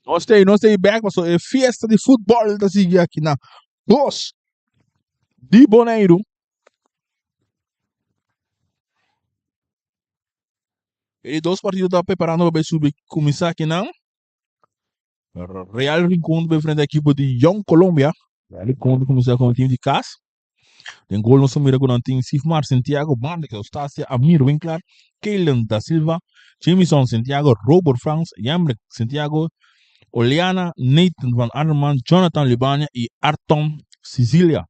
Nos ta nos ta bek paso e fiesta di futbol ta sigui aki na Bos di Boneiru. E di dos partido ta preparando pa bay subi cuminsa aki nan. Real Rincon ta bay enfrenta ekipo di Jong Colombia. Real Rincon ta cuminsa con e team di cas. Den gol nos ta mira ku nan tin Sifmar Santiago, Marnix Eustacia, Amir Winklar, Keylan da Silva, Jamison Santiago, Robert Frans, Yamrick Santiago, Oleana, Nathan van Arneman, Jonathan Libania i Arton Sicilia.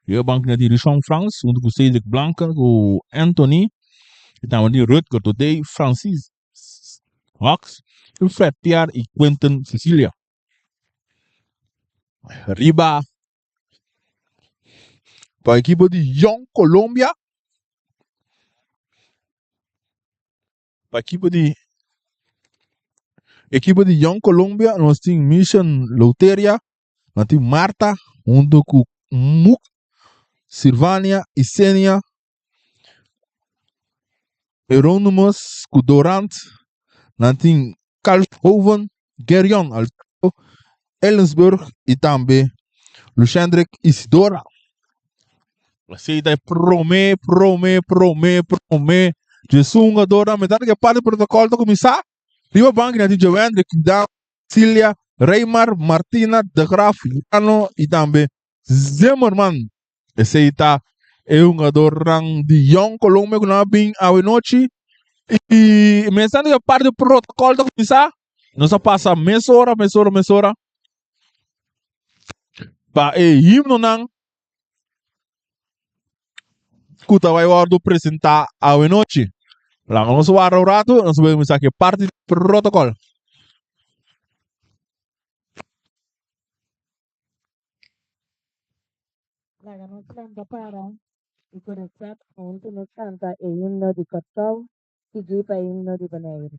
Riba banki nan tin Rishon Frans huntu ku Cedric Blanken ku Anthony i tambe tin Rutger Todey, Francis Hawks, Fred Piar i Quentin Sicilia. Riba Pa ekipo di Jong Colombia. Pa ekipo di ekipo di Jong Colombia nos tin Mission Loteria, nos tin Marta hunto ku Muk, Sirvania, Isenia, Euronymous ku Dorant, nan tin Kalfhoven, Gerion Alberto, Ellensburg i tambe Luchendrick Isidora. Así ta e promé, promé, promé, promé djesun hungadornan. Mientras ku e parti protokòl ta kuminsá, riba banki nan tin Joendrick, Dam, Cilia, Reymar, Martina, De Graaf, Jano i tambe Zimmerman. Esei ta e hungadornan di Jong Colombia ku nan a bin awe nochi. I mientras tanto e parti protocol ta kuminsá, nos a pasa mesora, mesora, mesora pa e himnonan ku ta bai wòrdu presentá awe nochi. Laga nos warda un ratu, nos bai kuminsá ku e parti protocol. Laga nos lanta para i ku rèspèt huntu nos kanta e himno di Kòrsou siguí pa e himno di Boneiru.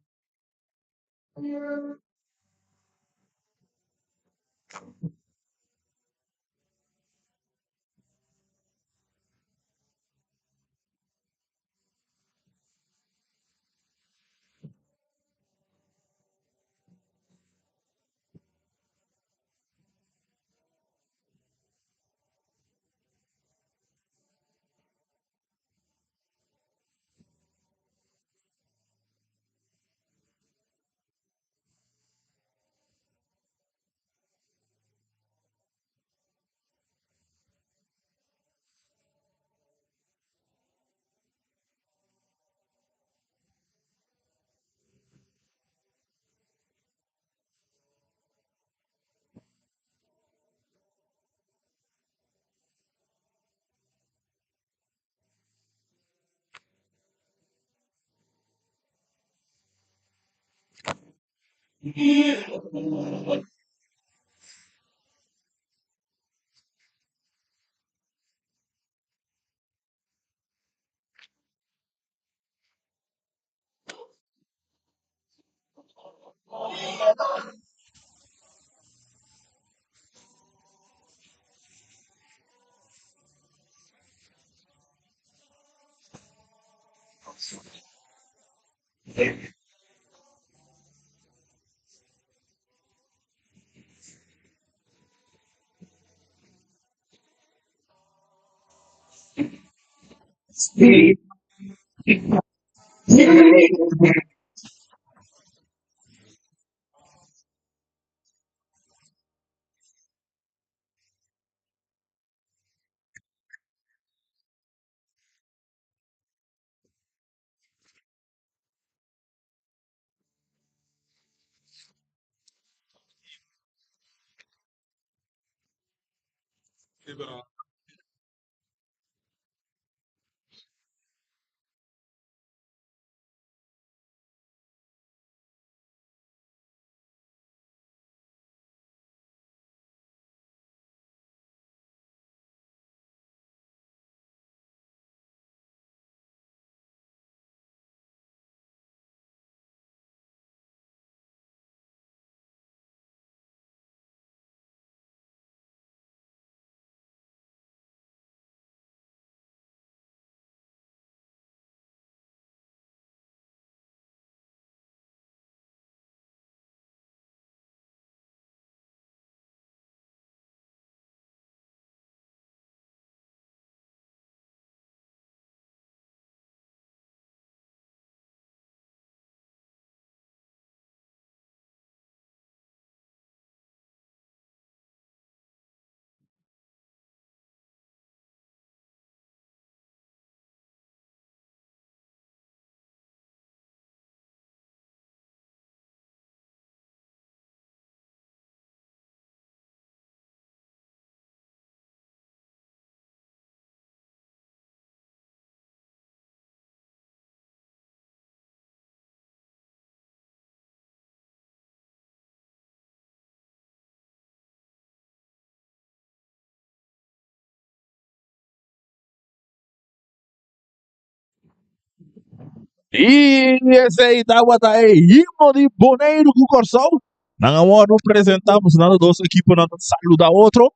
I esei tabata e himno di Boneiru ku Kòrsou. Nan a wòrdu presentá pasobra dos ekiponan ta saluda otro.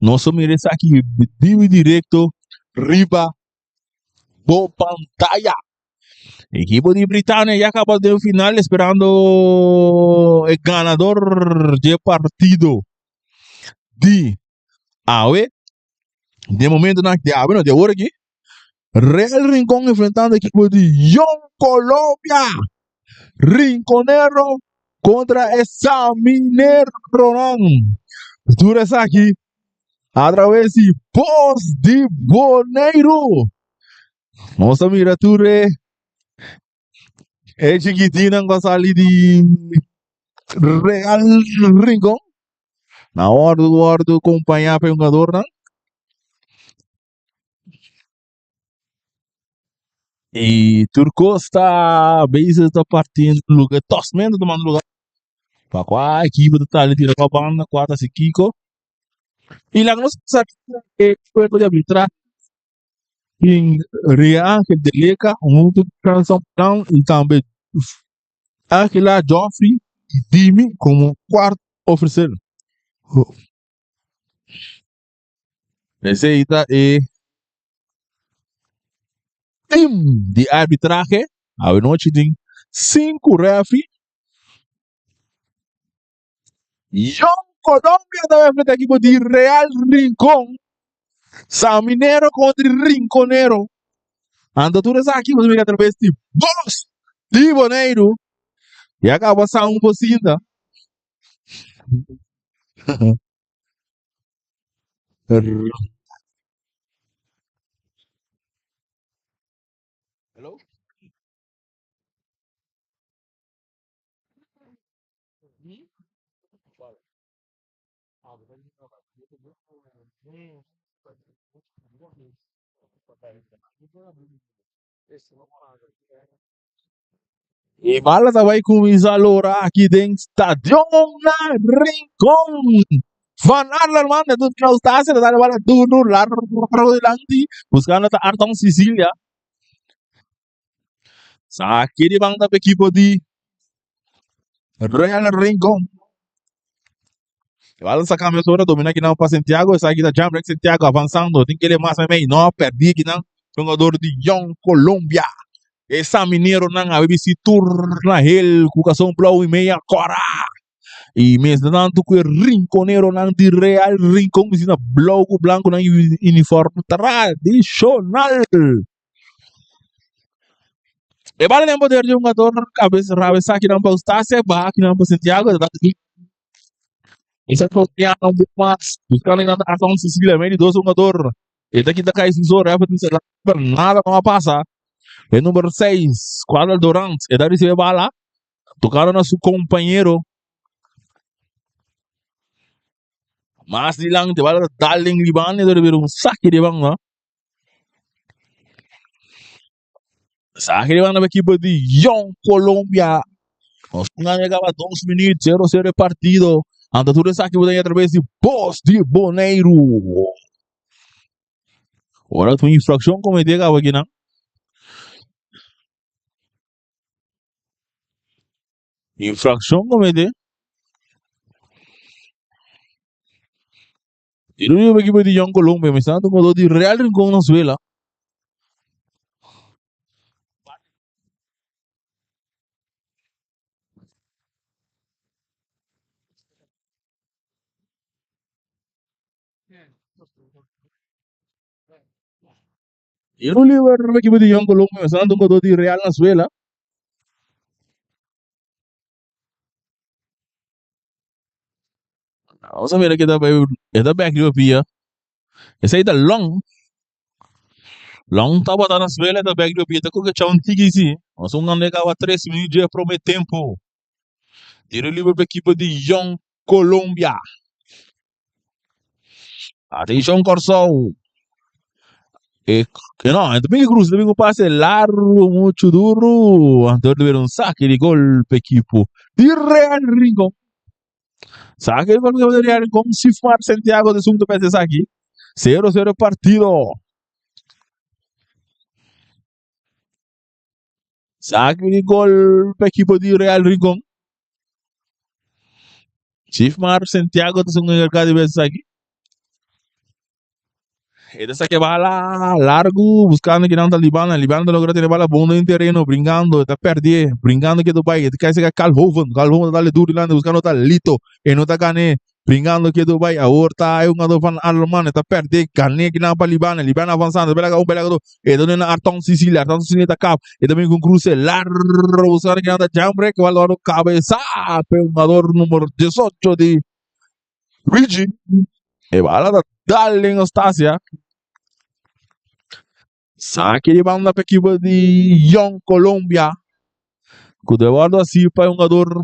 Nos a mira esaki biu direkto riba bo pantaya. Ekipo di Britania ya kaba den final esperando e ganador dje partido di awe. Den momentonan di awe no, di awor aki. Real Rincon enfrentando equipo di Jong Colombia. Rinconero contra e Samineronan. Tur esaki a través di Bos di Boneiru. Nos a mira tur e e chikitinnan ku a sali di Real Rincon. Na wòrdu wòrdu kompañá pa e hungadornan. Y tur cos ta bezig ta partiendo lugar, tosmento tomando lugar. Pa cua equipo ta tali tira cua banda, cua ta haci kico. Y laga nos sa e cuerpo di arbitrahe tin Ria Angel de Leca hunto cu Franson Brown y tambe Angela Joffrey y Dimi como cuarto oficial. Esei ta e team di arbitrahe. Awenochi tin sinku refi. Jong Colombia ta enfrenta ekipo di Real Rincon. Saminero kontra Rinconero. Anto tur esaki bo ta mira atraves di Bos di Boneiru. Ya kaba sa un bosinta. E bala ta bai kuminsá lora aki den Stadion na Rincon. Van Arlerman ta duna Eustacia ta dal e bala duru largo dilanti buskando ta Arton Cecilia. Saki di banda pa ekipo di Real Rincon. E bala sa cambia ora domina kinan pa Santiago. Esaki ta Jamrek Santiago avanzando. Tin kere mas meimei. No a perdi kinan. Jugador di Jong Colombia. E Samineronan a bisi tur na hel ku kason blou i meia kora. I mientratanto ku e Rinconeronan di Real Rincon bisi na blou ku blanku nan uniform tradishonal. E bala den poder di hungador kabes rabesa kinan pa Eustacia baha kinan pa Santiago. Esa confianza un poco mas. Buscando en Arton Cecilia, medio dos jugador. E ta kita kai su ref pero nada no a pasa. E número 6, Cuadra Durant, e ta recibe bala. Tocando na su compañero. Mas dilante, bala dal den Libane, debe un saque de banda. Saque de banda pa equipo di Jong Colombia. Nos a acaba 2 minuut, 0-0 e partido. Anto tur esaki bo ta a través di Bos di Boneiru. Ora tu infraccion comete caba aki nan. Infraccion comete. Tiro libre pa equipo di Jong Colombia. Mi sta jugador di Real Rincon Venezuela. Tiro libre pa equipo di Jong Colombia. Mi sta jugador di Real Venezuela. Vamos a mira que ta bay e ta bek riba pia. Esey ta long. Long tabata na suela e ta bek riba pia. Ta koke chau un tiki si. Nos un ande kaba 3 minuut dje prome tempo. Tiro libre pa ekipo di Jong Colombia. Atenshon Kòrsou. E, no, e ta bin cruz, ta bin un pase largo, mucho duro. Anto ta bira un saque di gol pa ekipo di Real Rincon. Saque di gol pa ekipo di Real Rincon. Sifmar Santiago ta esun ta pèrdè esaki. 0-0 partido. Saki di gol pa ekipo di Real Rincon. Chief Mar Santiago ta esun encargado di bes esaki. E ta saki e bala largu buscando kinan ta Libana. Libana ta logra tene bala bon den tereno brincando. E ta perdie brincando ketu bai. E ta kai cerca Calhoven. Calhoven ta dale duro dilanti buscando ta Lito. E no ta gane. Bringando ketu bai awor ta e hungador van Arleman e ta perde gane kinan pa Libana. Libana avansando bela un bela e ta duna Arton Sicilia. Arton Sicilia ta kap e ta bin ku un kruse largo buscando kinan ta Jambrek wal wòrdu kabesa pa e hungador numero 18 di Luigi. E bala ta dal den Eustacia. Saki di banda pa ekipo di Jong Colombia ku ta wòrdu hasi pa e hungador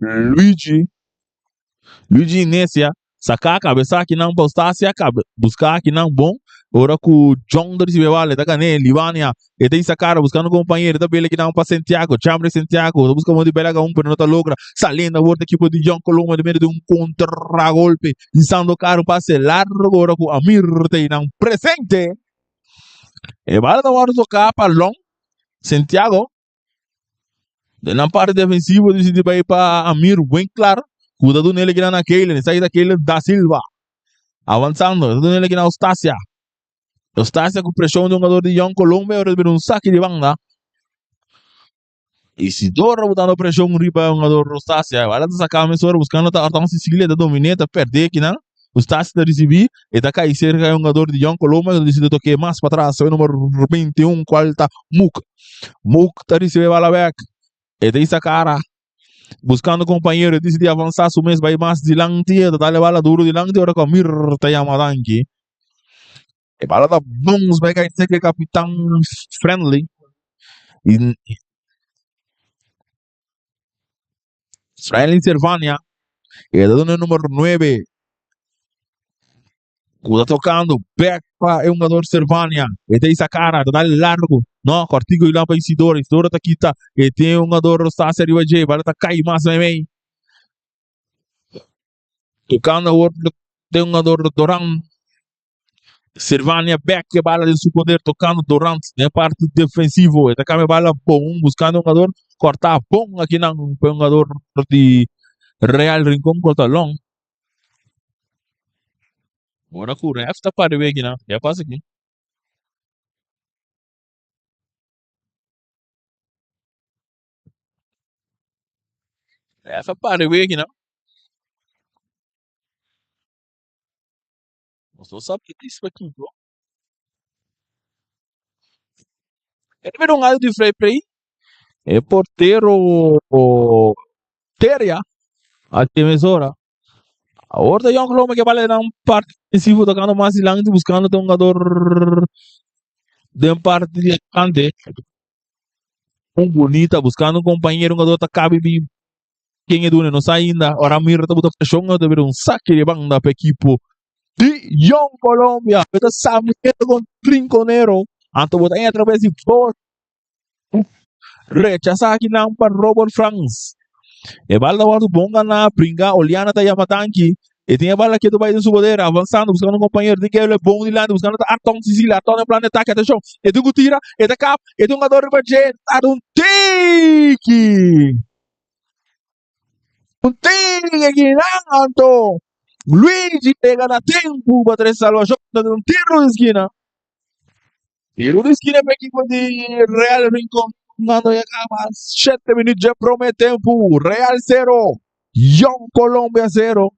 Luigi Luigi Inesia saka kabesa akinan pa Eustacia kabe buska akinan bon ora ku Jong ta risibi e bala e ta gan'é Libania e ta hisa kara buskando kompañero e ta bela akinan pa Santiago Chambre Santiago ta buska mon di bela un pero no ta logra saliendo awor ta ekipo di Jong Colombia di medio di un kontragolpe hisando kara un pase largo ora ku Amir ta einan presente e bala ta wòrdu toká pa Long Santiago. Den nan parti defensivo disidi bai pa Amir Winklar ku ta duna el kinan na Keilen. Esaki ta Keilen da Silva. Avansando, ta duna el kinan Eustacia. Eustacia ku preshon di hungador di Jong Colombia ora bira un saki di banda. Isidoro botando preshon riba hungador Eustacia. Bala ta saka mesora buskando ta Arton Sicilia ta dominé ta pèrdè kinan. Eustacia ta risibí e ta kai serka e hungador di Jong Colombia ta disidi tok'é mas patras e numero 21 kual ta Muk. Muk ta risibí e bala bèk. E ta hisa kara buskando kompañero e disidi avansá su mes bai mas dilanti e ta dal e bala duru dilanti ora ku Amir ta yama danki. E bala ta bons bai kai serka e kapitan Friendly. Friendly Servania e ta duna e numero 9 ku ta tokando bek pa e hungador Servania. E ta hisa kara, ta dal largo. No, kòrtiku i lan pa Isidoro. Isidoro ta kita. E tin e hungador Rosacia riba dje. Bala ta kai mas meimei. Tokando awor den hungador Doran. Servania bek e bala den su poder tokando Dorant den parti defensivo. E ta kambia bala bon buskando hungador kòrta bon akinan pa e hungador di Real Rincon kòrta long. Ora ku ref ta para riba akinan ke a pasa aki? Ref a para riba akinan. Nos no sa precies pakiko. E bira un algo di vrij play. E portero Teria a mesora. Awor ta Jong Roma ke bala den parte defensivo tocando mas dilanti buscando un jugador den parte di atacante. Un bonita buscando un compañero un jugador ta cabe bin Ken e dune no sa ainda. Ora mira ta buta preshon ta bira un saki di banda pa ekipo di Jong Colombia. Bo ta sa miedo con Rinconero. Anto bo ta entra bes di gol. Rechasa akinan pa Robert Frans. E bala ta wòrdu bon ganá, bringa, Oliana ta yama danki. E tin e bala ketu bai den su poder, avansando, buskando un kompañero. Tin kebla e bon dilanti, buskando ta Arton Sicilia. Arton den plan di atake, atenshon. E tin ku tira, e ta kap, e tin un gador riba dje, ta un tiki! Un tiki akinan anto Luigi pega na tempu pa trese salvashon ta un tiro di skina. Tiro di skina pa ekipo di Real Rincon Cuando ya caba 7 minuut dje prome tempu Real 0 Jong Colombia 0.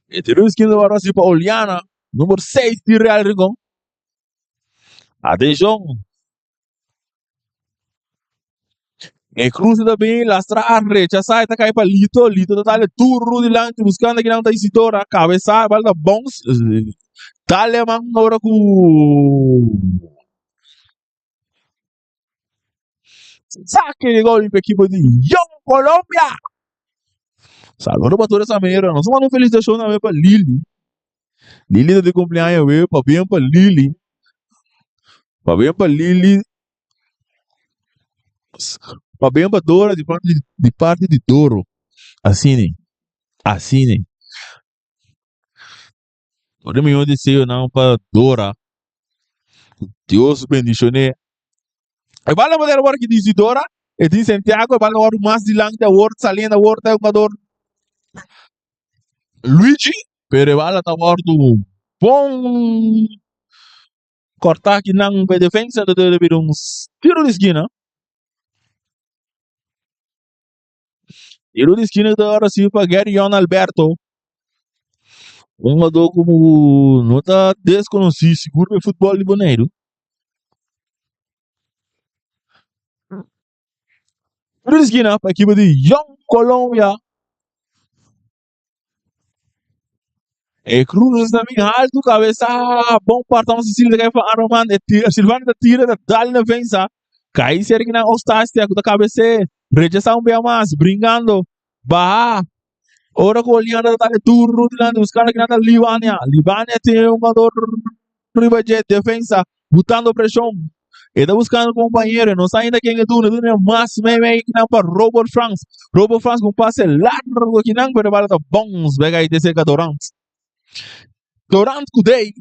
E tiro di skina ta wòrdu hasi pa Oliana number 6 di Real Rincon. Atenshon! E cruce ta bin lastra a rechasa e ta kai pa Lito. Lito ta dale duro dilanti buscando kinan ta Isidora. Cabeza bal ta bounce. Dale man ora ku saque de gol pa equipo di Young Colombia. Saludo pa tur esa mera. Nos manda un felicitacion tambe pa Lili. Lili ta di cumpleaños awe. Pabien pa Lili. Pabien pa Lili. Pabien pa Dora di parti di parti di Doro. Asina. Asina. Tur e mihó deseonan pa Dora. Dios bendicion'é. E bala poder awor ki dici Dora, e tin Santiago, e bala awor mas dilanti awor, saliendo awor ta e jugador Luigi, pero e bala ta wordo bon corta akinan pa e defensa, ta debe bira un tiro di skina. Tiro di skina ta ora si pa Gerion Alberto. Un jugador como no ta desconocí sigur pa e futbol di Boneiru. Tiro di skina pa ekipo di Jong Colombia. E Cruz ta bin alto cabeza bon partón Cecilia ta kai pa Aroman e tira Silvani ta tira ta dal na defensa kai cerca na Ostasia ku ta cabece rechasa un bia mas bringando baha ora ku Oliana ta dale duro dilanti buscando kinan ta Libania Libania tin un jugador riba dje defensa butando preshon e ta buscando compañero e no sa ainda ken e duna e duna mas mei mei kinan pa Robert Frans Robert Frans con pase largo kinan pero e bala ta bounce bek ahí te cerca Dorant Dorant cu Day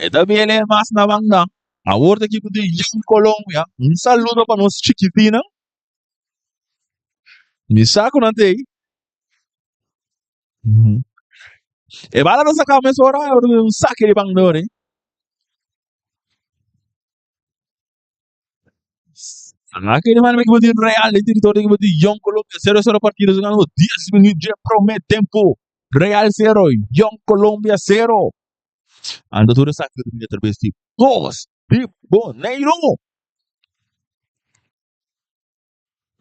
e ta biene mas na banda awor ta ekipo di Young Colombia un saludo pa nos chikitinnan mi sa cu nan ta ey. E bala ta saca mesora un saque di bandor. Saque di banda equipo di Real den territorio di equipo di Jong Colombia 0-0 partido jugando 10 minuut dje prome tempo. Real 0 Jong Colombia 0. Ando tur esaki ta bini atrabes di Bos di Boneiru.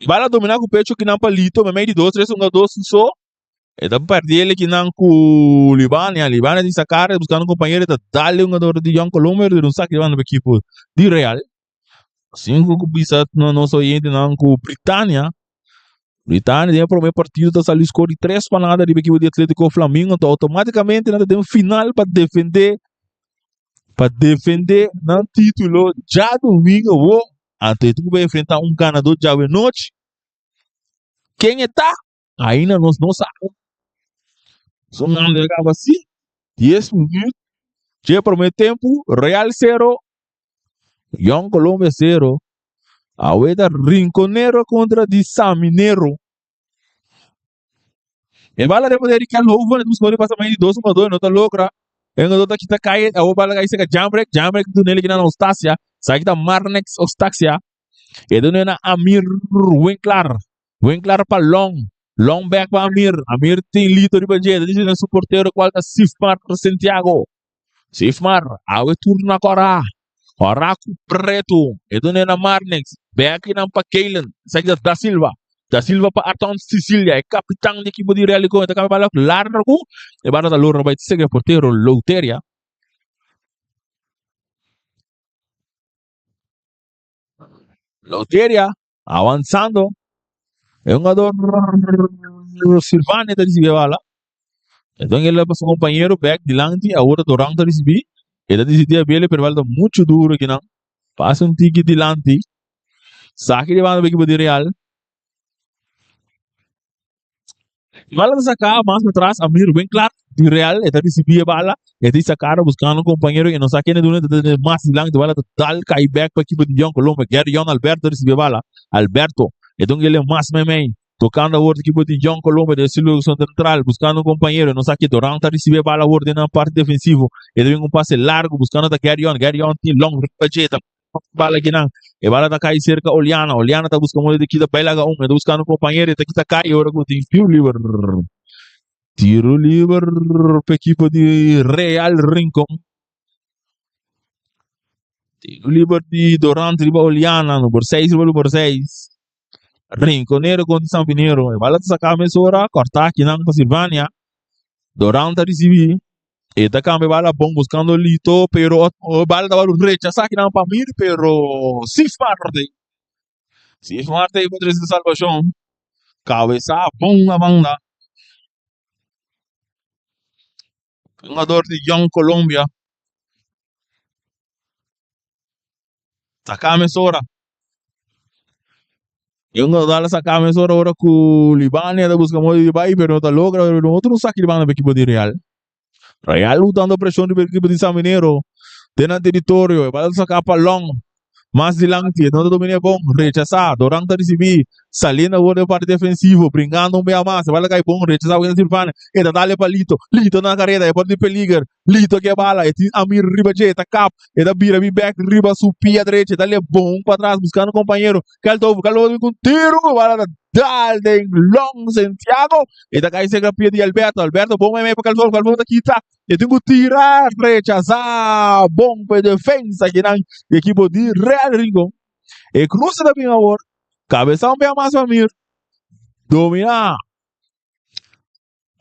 Bala domina ku pecho kinan pa Lito memei di dos tres hunga dos su so. E ta perdi el kinan ku Libania. Libania tin sakar buskando un kompañero e ta dal e hungador di Jong Colombia pero un saki banda pa ekipo di Real. Asina ku bisa na nos oyentenan ku Britania. Britania den e prome partido ta sali skor di tres pa nada riba ekipo di Atletico Flamingo. Anto automaticamente nan ta den final pa defende pa defende nan titulo djadumingo wo. Anto e tin ku bai enfrentá un ganadó djawe nochi. Ken e ta? Ainda nos no sa. Su nan a kaba así. 10 minuut dje promé tempu, Real sero, Jong Colombia sero. Awe ta Rinconero kontra di Saminero. E bala den poder di Kelhoven, e ta busca pasa medio di dos hungador, e no ta logra. E hungador ta kita kai, awor bala kai seka Jambrek, Jambrek dunel kinan na Ostasia, sa kita Marnex Ostasia. E dunel na Amir Winklar, Winklar pa Long, Long back pa Amir, Amir tin Lito riba dje, ta dici na su portero cual ta Sifmar Santiago. Sifmar, awe turno na kora. Kora ku pretu. E dune na Marnix. Bek nan pa Keilen. Esaki ta Da Silva. Da Silva pa Arton Sicilia, e kapitan di ekipo di Real Licon. E ta kambia bala largu. E bala ta lora bai sega e portero Louteria. Louteria avanzando. E hungador Silvani ta ricibi e bala. Enton el a pa su compañero bek dilanti. Awor Doran ta ricibi. E ta dicidi a bele pero e bala ta mucho duro akinan. Pasa un tiki dilanti. Saki di banda pa ekipo di Real. Bala ta saca mas atras Amir Winklar di Real e ta ricibi e bala e ta saca buscando un compañero y no sa ken e duna e ta tene mas dilanti bala ta dal cay bek pa ekipo di Jong Colombia Geryon Alberto ta ricibi e bala Alberto e ta un kele mas meimei tocando awor di ekipo di Jong Colombia den círculo central buscando un compañero no sa ke Doran ta ricibi e bala awor den nan parti defensivo e ta bin cu un pase largo buscando ta Geryon Geryon tin long riba dje ta Bala kinan. E bala ta kai serka Oliana. Oliana ta buska modo di kita bai laga un. E ta buskando un kompañero. E ta kita kai ora ku tin tiro liber. Tiro liber pa ekipo di Real Rincon. Tiro liber di Dorant riba Oliana. Number 6 riba number 6. Rinconero kontra San Pinero. E bala ta saka mesora. Korta kinan pa Silvania. Dorant ta risibi. E ta cambia bala bon buscando Lito, pero o bala tabata rechasa kinan pa Mir, pero Sif Marte. Sif Marte pa trece salvacion. Cabeza bon na banda. Jugador di Young Colombia. Saca mesora. E un dal saca mesora ora cu Libania ta busca modo di bay pero no ta logra pero no otro un saki di banda pa equipo di Real. Real botando presion riba equipo di San Minero den nan territorio e bala ta saca pa Long mas dilanti e no ta domina e bon rechasa Doran ta ricibi saliendo awor den parti defensivo bringando un bia mas e bala ta cay bon rechasa pa Silvania e ta dale pa Lito Lito na careda e por di peliger Lito ke bala e tin Amir riba dje e ta kap e ta bira bin bek riba su pia drechi e ta le bon patras buscando compañero Kaltovo Kaltovo ta bin ku un tiru bala ta dal den Long Santiago e ta kai serka pia di Alberto Alberto bon mei mei pa Kaltovo Kaltovo ta kita e tin ku tira rechasa bon pa e defensa kinan di ekipo di Real Rincon e kruse ta bin awor kabesa un bia mas pa Amir domina.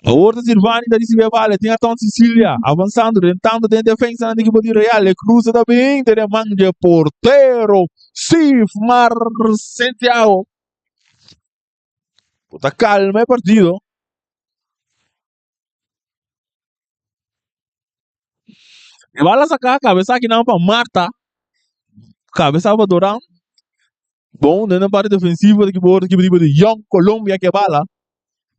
Awor ta Silvani ta ricibi e bala, e tin Aton Cecilia avansando, rentando den defensa nan ekipo di Real, e cruza ta bin den e man dje portero Sifmar Santiago ku ta calma e partido. E bala saca cabeza akinan pa Marta, cabeza pa Doran. Bon den e parti defensivo di ekipo ekipo di Jong Colombia ke bala.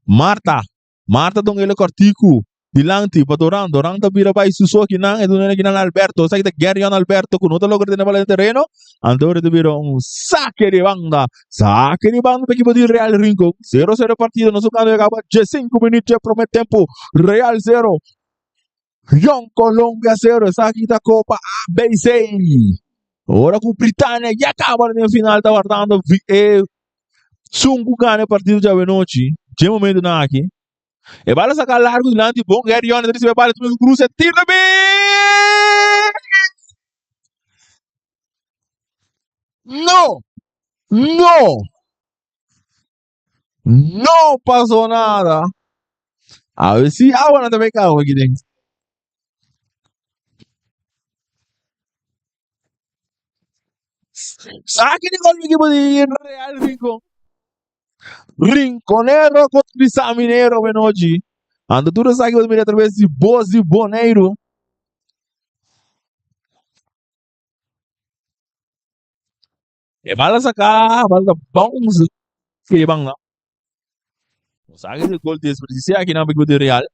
Marta, Marta don ele kòrtiku dilanti pa Doran, Doran ta bira bai su so akinan e duna akinan Alberto, esaki ta Gerion Alberto ku no ta logra tene bala den tereno, anto ta bira un sake di banda, sake di banda pa ekipo di Real Rincon, sero sero e partido, nos a kaba diesinku minüt dje promé tempu, Real sero, Jong Colombia sero, esaki ta Copa ABC. Ora ku Britania ya kaba den final ta wardando e Sun ku gana e partido djawe nochi, dje momentunan aki. E bala saka largu dilanti bon Gary Young ta risibi e bala tuma su krus e tira bin! No! No! No pasó nada. A ver si awa no ta bay cabo aquí den. Saki di gol equipo di Real Rincon. Rinconero contra di Saminero benochi. Ando tur esaki bo mira a través di Voz di Boneiru. E bala saca, bala ta bounce ke banda. Saki di gol desperdiciá aki nan equipo di Real.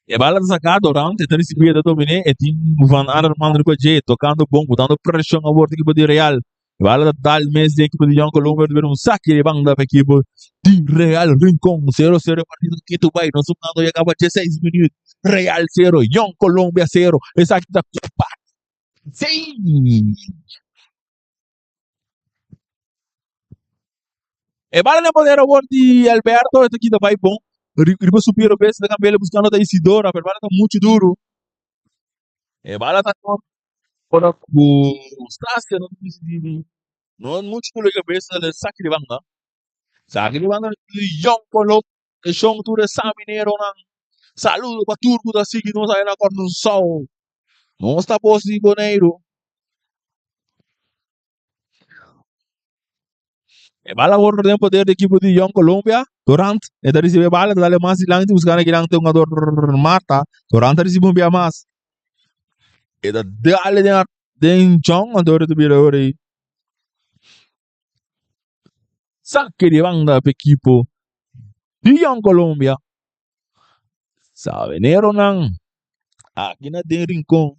E bala ta saca Dorante ta ricibi e ta domine e tin Van Aderman riba dje tocando bon botando presion awor di equipo di Real. E bala ta dal mes di equipo di Jong Colombia ta bira un saki di banda pa equipo di Real Rincon. Cero cero e partido ketu bay nos jugando ya caba dieseis minuut Real cero Jong Colombia cero esaki ta Copa Zey. E bala na poder awor di Alberto, e ta kita bai bon. Riba su pie robes, ta cambia buscando ta Isidora, pero bala ta mucho duro. E bala ta ora cu Stasia no decidi no mucho duro cabeza le saki di banda. Saki di banda Jong Colo, e shon tur e Samineronan. Saludo pa tur cu ta sigui nos ahí na Cordonsao. Nos ta bos di Boneiru. E bala awor den poder di ekipo di Jong Colombia. Durant e ta risibi e bala, ta dale mas dilanti buskando akinan te hungador Marta. Durant ta risibi un bia mas. E ta dale den den Jong, anto ta bira ora ei. Sake di banda pa ekipo di Jong Colombia. Sabeneronan aki na den Rincon.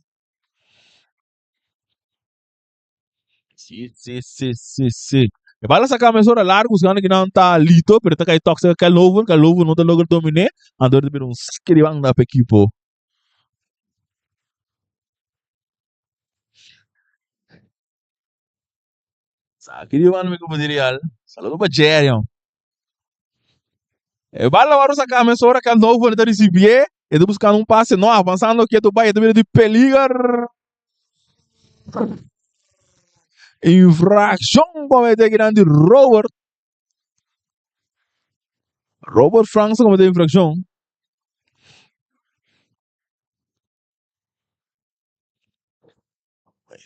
Si, si, si, si, si. E bala saca mesora largo, buscando que não tá Lito, pero tá cai toque cerca Calhoven, Calhoven não tá logra dominar, andor de um saque de banda para equipo. Saque de banda equipo de Real. Saludo para Jerry. E bala waro saca mesora Calhoven tá receber, ele tá buscando um passe, não avançando aqui, tu vai, de peligro. Infraccion comete grande Robert. Robert Franks comete infraccion.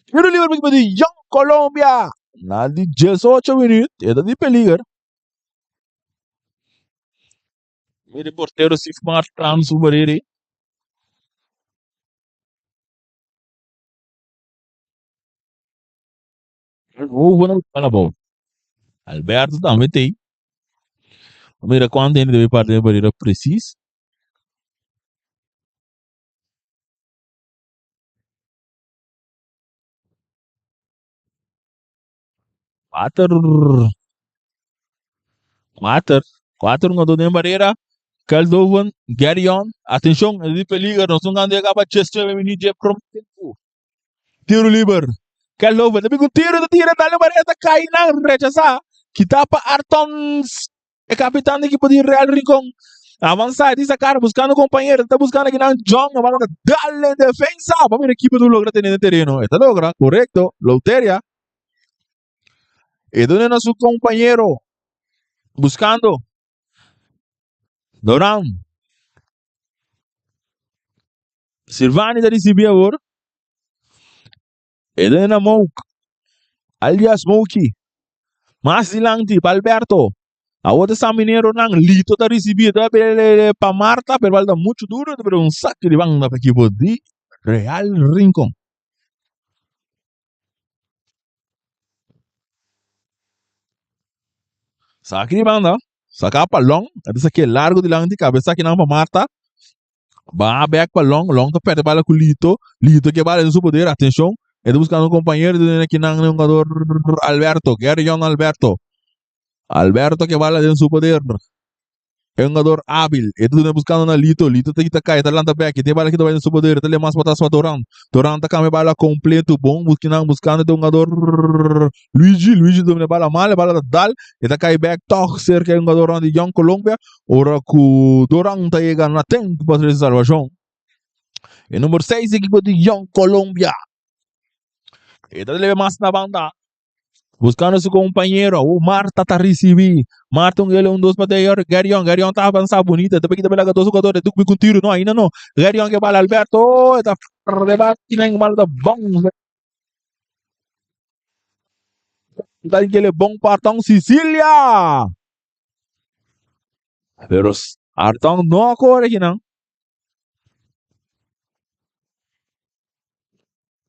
Tiro libre pa di Young Colombia. Na di 18 minuut, e ta di peliger. Mire portero Sifmar Frans Ubariri. Hoeven na abou. Alberto tambe t'ei. Mira cuanto hende debe parti den barera precies. Cuater. Cuater. Cuater hungador den barera. Keldoven, Gerion. Atencion, es di peligro. Nos un gando yega pa 19 minuut dje prome tempo. Tiro liber. Keldoven ta bin ku tiro, ta tira, dale barera, ta kai nan, rechasa. Kita pa Arton, e kapitan di ekipo di Real Rincon. Avansa, di sacar, buscando compañero, ta buscando aki nan John, a bala ta dale defensa. Pa mira ekipo ta logra tene den tereno. E ta logra, correcto. Louteria. E duna na su compañero. Buscando. Doran. Silvani ta ricibi awor. E duna na Mouk. Alias Mouki. Mas dilanti pa Alberto. Awor ta San Minero nan. Lito ta ricibi. Ta pa Marta. Pero bal ta mucho duro. Pero un saque di banda pa equipo di Real Rincon. Saki di banda, saka pa Long, a ta saki largo dilanti, kabes saki nan pa Marta. Baha bek pa Long, Long ta perde bala ku Lito, Lito ke bala den su poder, atenshon, e ta buskando un kompañero, ta tene kinan den hungador Alberto, Geryon Alberto. Alberto ke bala den su poder. E hungador hábil, e ta duna buskando na Lito, Lito ta kita kai, ta lanta bek, e tin e bala kita bai den su poder, e ta lei mas patras pa Doran, Doran ta kambia bala kompleto, bon buskinan buskando e hungador Luigi, Luigi ta domina e bala mal, e bala ta dal, e ta kai bek tòg serka e hungadornan di Jong Colombia, ora ku Doran ta yega na tempu pa trese salvashon. E number seis ekipo di Jong Colombia. E ta lebe mas na banda. Buscando su compañero. Oh, Marta ta recibi. Marta un gele un dos pa Gerion. Gerion ta avanza bonita. Ta pekita belaga dos jugadores. Duk un tiro. No, ainda no. Gerion que bala Alberto. Oh, ta rebate. Bala ta bom. Ta gele bom pa Arton Sicilia. Pero Arton no a corre aquí no.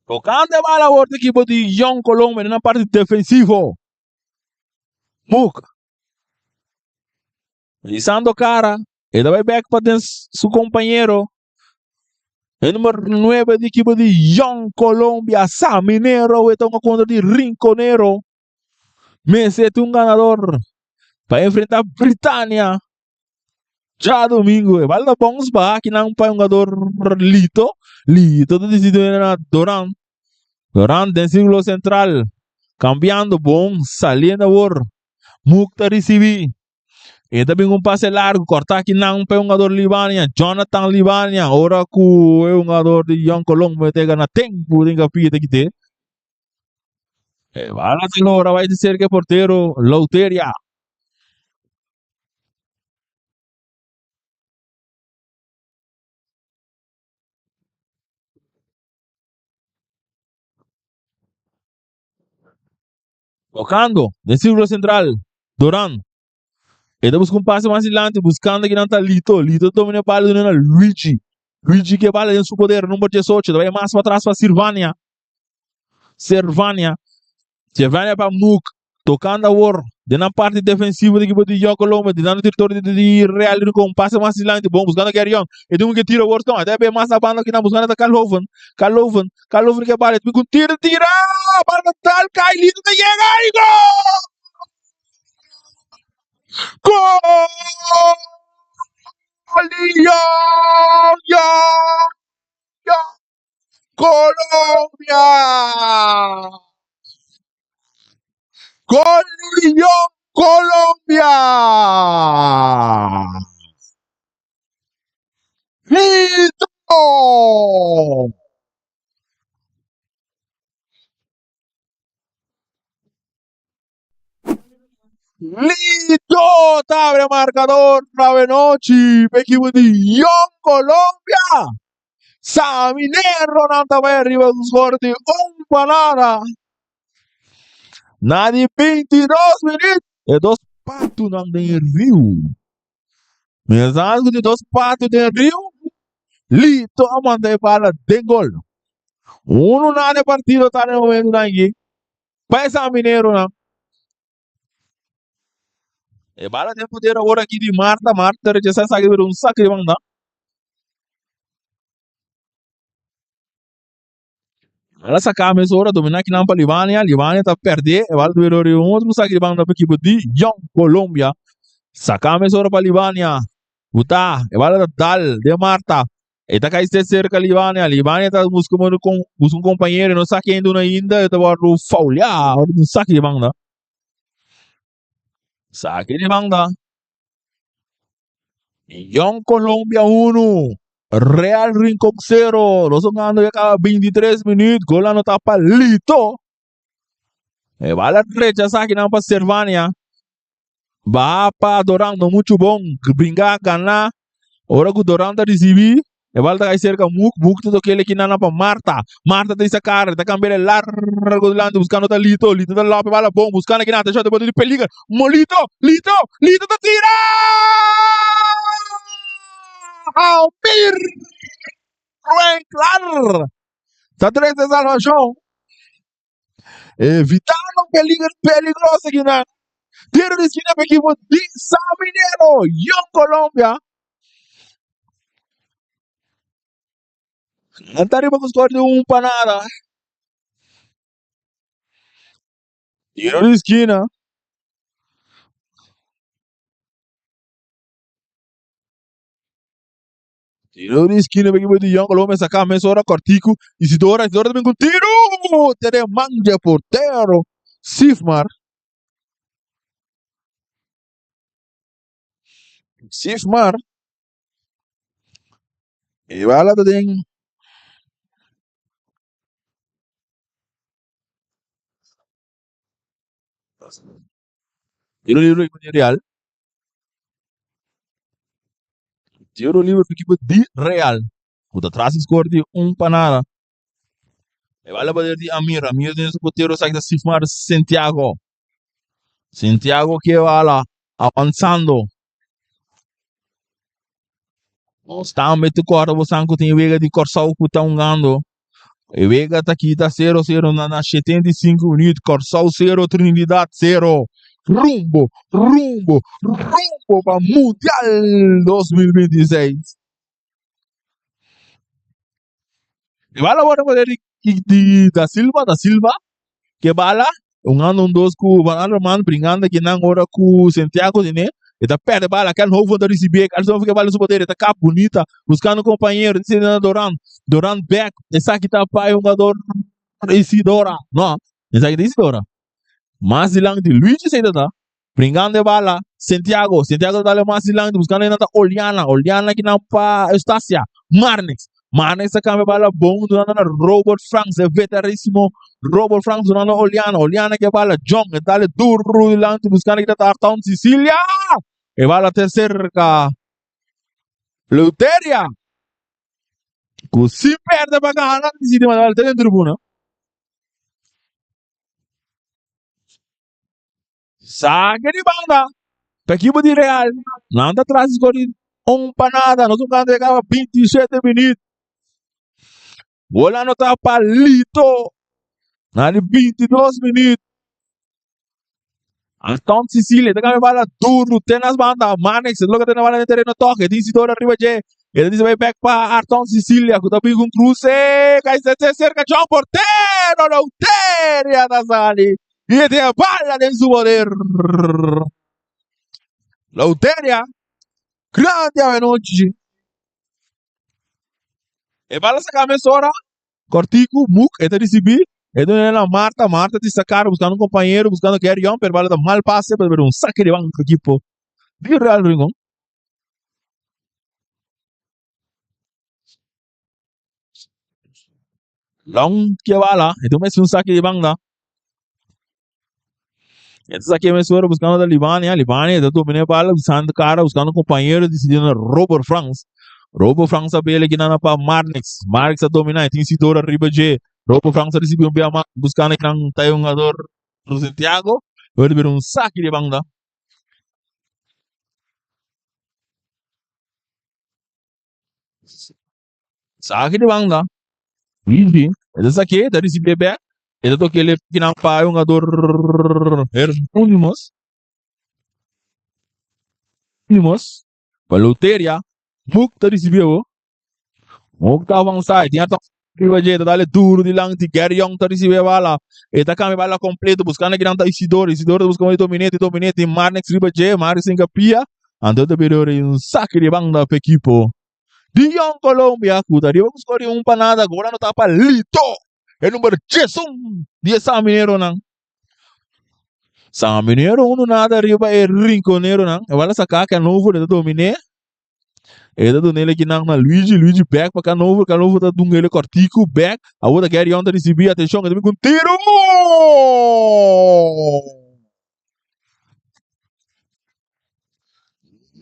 Tocando e bala awor ta ekipo di Jong Colombia den nan parti defensivo. Muk. Isando cara, e ta bai bek pa den su compañero. E numero 9 di ekipo di Jong Colombia, Saminero, e ta hunga contra di Rinconero. Mester ta un ganador pa enfrenta Britania. Djadomingo e bal ta bons baha kinan pa e hungador Lito. Lito ta disidi na Doran. Doran den sirkulo sentral. Kambiando bon saliendo awor. Muk ta risibi. E ta bin un pase largo korta kinan pa e hungador Libania. Jonathan Libania. Ora ku e hungador di Jong Colombia ta gana tempu den kapia ta kite. E bala ta logra bai di serka e portero Louteria. Tocando den círculo central, Doran. E ta busca un pase mas dilanti, buscando kinan ta Lito. Lito ta domina e bala duna na Luigi. Luigi ke bala den su poder, number 18. Ta bai mas patras pa Sirvania. Servania. Servania pa Muk. Tocando awor den nan parti defensivo di equipo di Jong Colombia. Di nan territorio di Real Rincon. Pase mas dilanti. Bon buscando Gerion. E tin un ke tira awor. No, e ta bai mas na banda kinan buscando ta Kalhoven. Kalhoven. Kalhoven ke bala. E tin un tira. Tira! Bala tal kai. Lito ta yega. Y gol! Gol! Di Jong! Jong! Jong! Colombia! Gol di Jong Colombia! Lito! Lito ta abre marcador Ravenochi pa equipo di Jong Colombia. Saminero nan ta bai arriba ku score di un pa nada. Na di 22 minuut e dos patunan den e riu. Mientras ku di dos patu den e riu, Lito a manda e bala den gol. Uno nada e partido ta na e momentonan aki. Pa e San Mineronan. E bala den poder awor aki di Marta. Marta rechasa esaki pero un saque di banda. Bala saca mesora domina kinan pa Libania. Libania ta perde. E bala tuve dor di un otro saque di banda pa equipo di Jong Colombia. Saca mesora pa Libania. Buta. E bala ta dal den Marta. E ta kai ste cerca Libania. Libania ta busca un busca un compañero. E no sa ken duna ainda. E ta wordo faulea. Ora di un saque di banda. Saque di banda. Jong Colombia 1, Real Rincon 0. Nos jugando ya caba 23 minuut. Gol anota pa Lito. E bala rechaza aquí pa Servania. Va pa Doran, no mucho bon. Bringa, gana. Ora ku Doran ta ricibi, e bala ta kai cerca Muk. Muk ta toque le kinana pa Marta. Marta ta sacar, ta cambia largo delante buscando ta Lito. Lito ta lope bala bon, buscando kinana. Atención, te bota di peligro. Molito, Lito, Lito ta tira! Almir Ruenclar ta trece salvacion. Evitando peligro peligroso kinan. Tiro di esquina pa equipo di San Minero, Young Colombia. Nan ta riba ku score di un pa nada. Tiro di esquina. Tiro di esquina pa equipo di Young Colombia saca mesora cortico. Isidora, Isidora también con tiro. Tiene man de portero. Sifmar. Sifmar. E bala ta den. Tiro libre equipo di Real. Tiro libre equipo di Real. Ku ta tras di score di un pa nada. E bala poder di Amir. Amir den su portero sa kita Sifmar Santiago. Santiago ke bala avanzando. Nos tambe te corda bosan ku tin wega di Kòrsou ku ta hungando. E wega ta kita 0-0 na na 75 minuut. Kòrsou 0, Trinidad 0. Rumbo, rumbo, rumbo pa Mundial 2026. E bala worde poder di, di Da Silva, Da Silva ke bala un ando un dos ku Van Anderman bringando aki nan ora ku Santiago tene e ta perde bala Ken Hoven ta risibi e Alisson ke bala su poder e ta kap bunita buscando compañero dice na Doran Doran back esaki ta pa e hungador Isidora no esaki ta Isidora mas dilanti Luigi esei ta ta Bringando e bala, Santiago, Santiago ta dale mas dilanti, buscando einan ta Oliana, Oliana kinan pa Eustacia, Marnix, Marnix ta cambia bala bon dunando na Robert Franks, e veterisimo Robert Franks dunando Oliana, Oliana ke bala, Jong, e dale duro dilanti, buscando kita ta Arton Sicilia, e bala te cerca Leuteria, cu si perde pa gana, decidi manda bala te den tribuna. Saque di banda pa ekipo di Real. Nan ta tras di score di un pa nada. Nos jugando ya caba 27 minuut. Gol anota pa Lito na di 22 minuut. Anton Sicilia ta cambia bala duro te nas banda. Manix logra tene bala den tereno toque. Tin Isidoro arriba dje. E ta dice bay back pa Arton Sicilia cu ta bin cu un cruce. Cai se cerca John Portero. Lauteria ta sali. Y e tin e bala den su poder. Lauteria, grandi avenochi. E bala saca mesora. Cortico, Muk, e ta ricibi. E duna na Marta. Marta ti sacar buscando un compañero, buscando Gary Young, pero bala ta mal pase, pero un saque de banco equipo di Real Rincon. Long ke bala, e tuma un saque di banda. E ta saque mesora buscando ta Libania, Libania ta domina e bala buscando cara, buscando compañero, decidiendo Robert Franks. Robert Franks a bele kinan pa Marnix. Marnix a domina, e tin Isidoro arriba dje. Robert Franks a ricibi un bia mas, buscando kinan ta e hungador Santiago. Lo bira un saque di banda. Saki di banda. Luigi, e ta saké, ta risibié bèk. E ta toca ele kinan pa e hungador Hernonimus. Hernonimus pa Loteria. Muk ta ricibi awo. Muk ta avansa. E tin ata riba dje. Ta dale duro dilanti. Gary Young ta ricibi e bala. E ta cambia bala completo. Buscando kinan ta Isidoro. Isidoro ta busca un dominete. Dominete. Marnix riba dje. Marnix sin capia. Anto ta bira ora un saque di banda pa equipo di Young Colombia cu ta riba cu score un pa nada. Gol anota pa Lito. E number 11 di e Samineronan. Saminero uno nada riba e Rinconeronan. E bala saca Canovo e ta domine. E ta dunele kinan na Luigi. Luigi back pa Canovo. Canovo ta dunele cortico back. Awor ta Gary Young ta ricibi. Atencion, e ta bin cu un tiro. Gol!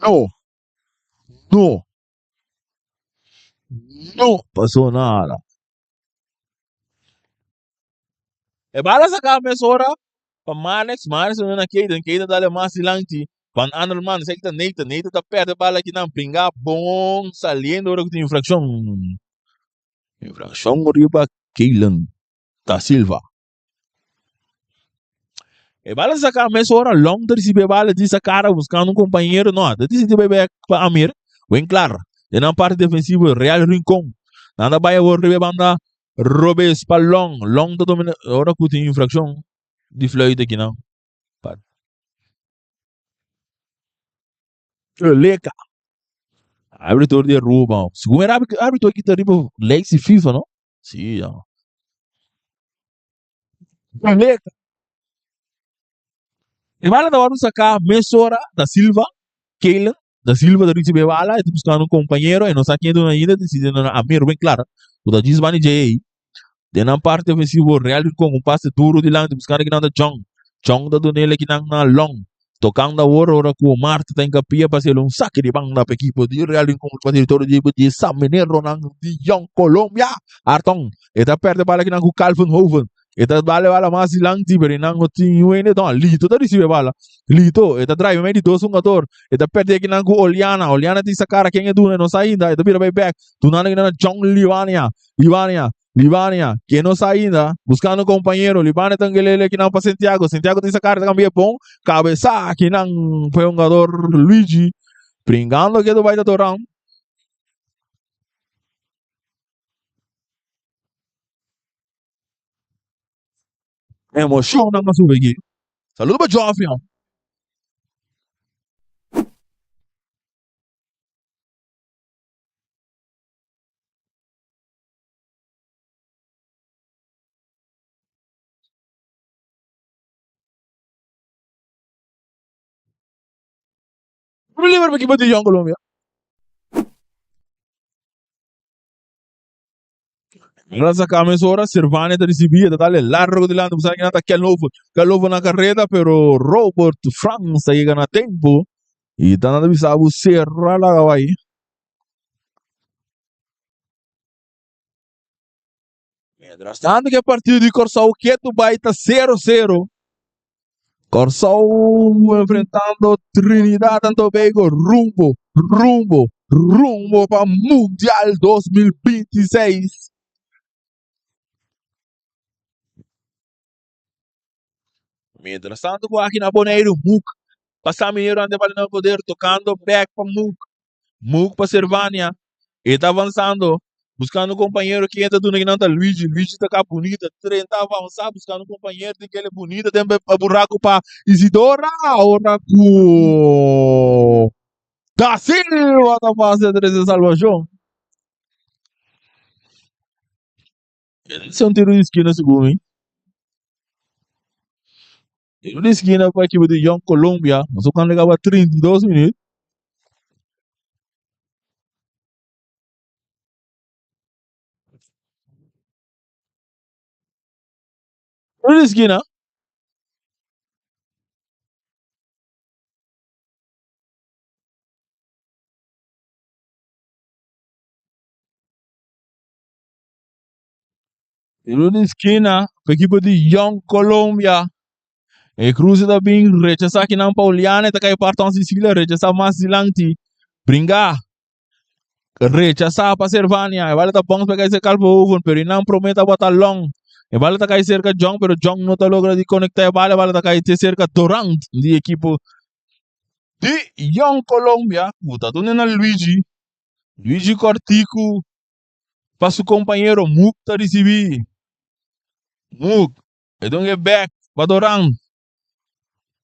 No. No. No pasó nada. E bala saca mesora pa Marnix, Marnix ta na Kayden, Kayden ta dale mas dilanti, Van Anderman, esaki ta Nathan, Nathan ta perde bala akinan, bringa bon saliendo ora cu tin infraccion. Infraccion riba Kaylen da Silva. E bala saca mesora, Long ta ricibi e bala di sa cara buscando un compañero, no, ta decidi bay bek pa Amir, Winklaar, den nan parti defensivo Real Rincon, nan ta bay awor riba e banda robes pa Long, Long ta domina, ora cu tin infraccion di fluit aki nan. Pa Leka. Arbitro di Aruba, segun e arbitro aki ta riba ley si FIFA no? Si ya. Leka. E bala ta wòrdu saká mesora da Silva, Keilen da Silva ta risibi e bala, e ta buskando un kompañero, e no sa ken duna ainda, disidi duna Amir Winklar, ku ta djis banda di dje ei. Den nan parti ofensivo, Real Rincon un pase duru dilanti buskando kinan ta Jong. Jong ta dun'el kinan na Long. Tokando awor ora ku Omar ta inkapia pa haciel un sake di banda pa ekipo di Real Rincon pa teritorio di di San Mineronan di Jong Colombia. Arton e ta perde bala kinan ku Calvin Hoven. E ta dale bala mas dilanti pero nan no tin niun hende. No, Lito ta ricibi e bala. Lito e ta drive mei di dos hungador. E ta perde kinan ku Oliana. Oliana tin sa cara ken e duna e no sa ainda. E ta bira bay back. Dunando kinan na Jong Libania. Libania. Libania, ke no sa ainda, buscando compañero. Libania ta ngelele kinan pa Santiago. Santiago tin sa cara ta cambia bon. Cabeza kinan pa e hungador Luigi. Bringando ke bay ta Doran. Emocionnan a subi aki. Saludo pa Joffrey. Liber pa ekipo di Jong Colombia. Ora saca mesora, Servania ta ricibi, e ta dale largo dilanti, bo sabi kinan ta Kelhoven. Kelhoven na carreda, pero Robert Frans ta yega na tempo y ta nan ta bisa bo cera laga bay. Mientras tanto ke partido di Kòrsou ketu bai ta 0-0. Kòrsou enfrentando Trinidad and Tobago rumbo, rumbo, rumbo pa Mundial 2026. Mientras tanto ku aki na Boneiru Muk pa San Minero ante Valentino Poder tocando back pa Muk. Muk pa Servania. E ta avanzando buscando compañero ken ta duna kinan ta Luigi. Luigi ta ka bunita trenta avanza buscando compañero tin kele bunita den pa buraco pa Isidora ora ku Da Silva ta fase trese salvacion. Ese un tiro di esquina segun mi. Tiro di esquina pa equipo di Young Colombia. Nos a kaba 32 minuut. Tiro di esquina. Tiro di skina pa ekipo di Young Colombia. E cruze ta bin rechasa kinan pa Oliana e ta kai parton Sicilia rechasa mas dilanti. Bringa. Rechasa pa Servania. E bala ta bounce pa kai se Calvo Hoven pero inan prome tabata long. E bala ta kai serka Jong, pero Jong no ta logra di konekta e bala. E bala ta kai te serka Dorant di ekipo di Jong Colombia. Ku ta duna na Luigi. Luigi kòrtiku pa su kompañero Muk ta risibí. Muk e duna e bèk pa Dorant.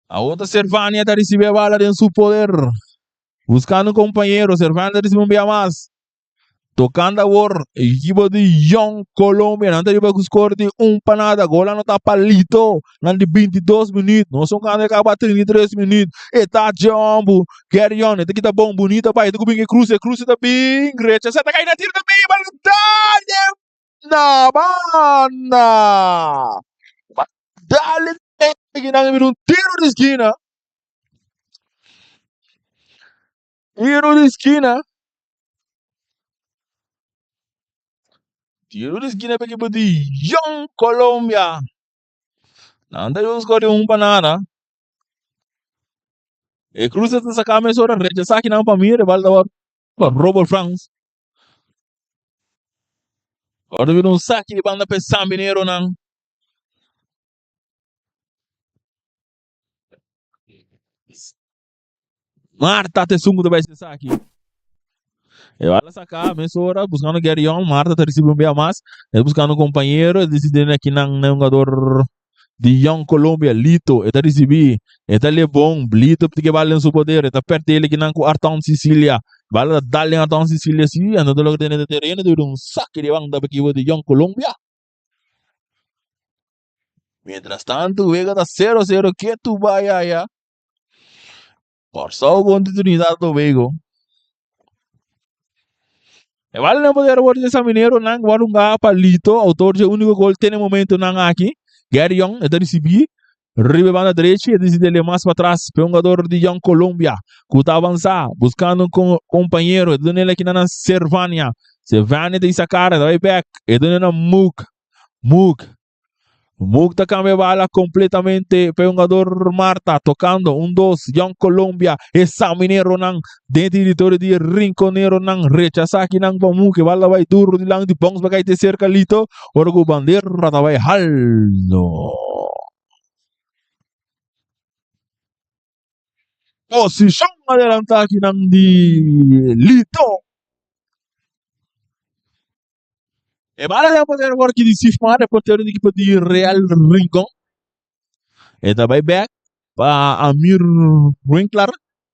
Awor ta Servania ta risibí e bala den su poder. Buskando un kompañero, Servania ta risibí un bia mas. Tocando awor equipo di Young Colombia. Nan ta riba cu score di un pa nada. Gol anota pa Lito. Nan di 22 minuut. No son cando e caba 33 minuut. E ta Jombu. Gerion. E ta kita bon. Bonita bay. E ta cu bin e cruce. E cruce ta bin. Rechaza. Ta cay na tiro ta bin. Bal dale na banda. Dale. Nan un tiro di esquina. Tiro di skina. Tiro di skina pa ekipo di Young Colombia. Nan ta yuda skor di un pa nada. E cruce ta saka mesora rechasa kinan pa mira e bal tabata pa Robert Frans. Ora bira un saki di banda pa e Sambineronan. Marta ta esun ku ta bai hasi esaki. E bala saka mesora buskando Gerion. Marta ta risibi un bia mas. E buskando un kompañero. E disidi na kinan na hungador di Young Colombia, Lito. E ta risibi. E ta lebon. Lito pidi ke bala den su poder. E ta perde el kinan ku Arton Sicilia. Bala ta dal den Arton Sicilia si. Anto ta logra tene den tereno. Ta bira un saki di banda pa ekipo di Young Colombia. Mientras tanto wega ta sero sero ketu bai aya. Kòrsou kontra Trinidad Tobago. E bala na poder awor di Samineronan ku a hunga pa Lito, outor dje úniko gol te na e momentonan aki. Gary Young e ta risibí riba e banda drechi, e disidi le mas patras pa e hungador di Young Colombia ku ta avansá buskando un kompañero. E ta dun'el aki na Servania. Servania ta hisa kara, e ta bai bèk, e dun'el na Mook. Mook Muk ta cambia bala completamente pa e hungador Marta tocando un dos Young Colombia e Samineronan den territorio di Rinconeronan rechasa akinan pa Muk e bala bai duro dilanti Bongs pa cay te cerca Lito ora cu bandera ta bai halto. Posicion adelanta akinan di Lito. E bala den poder awor ki di Sifmar, e portero di ekipo di Real Rincon. E ta bai bek pa Amir Winkler.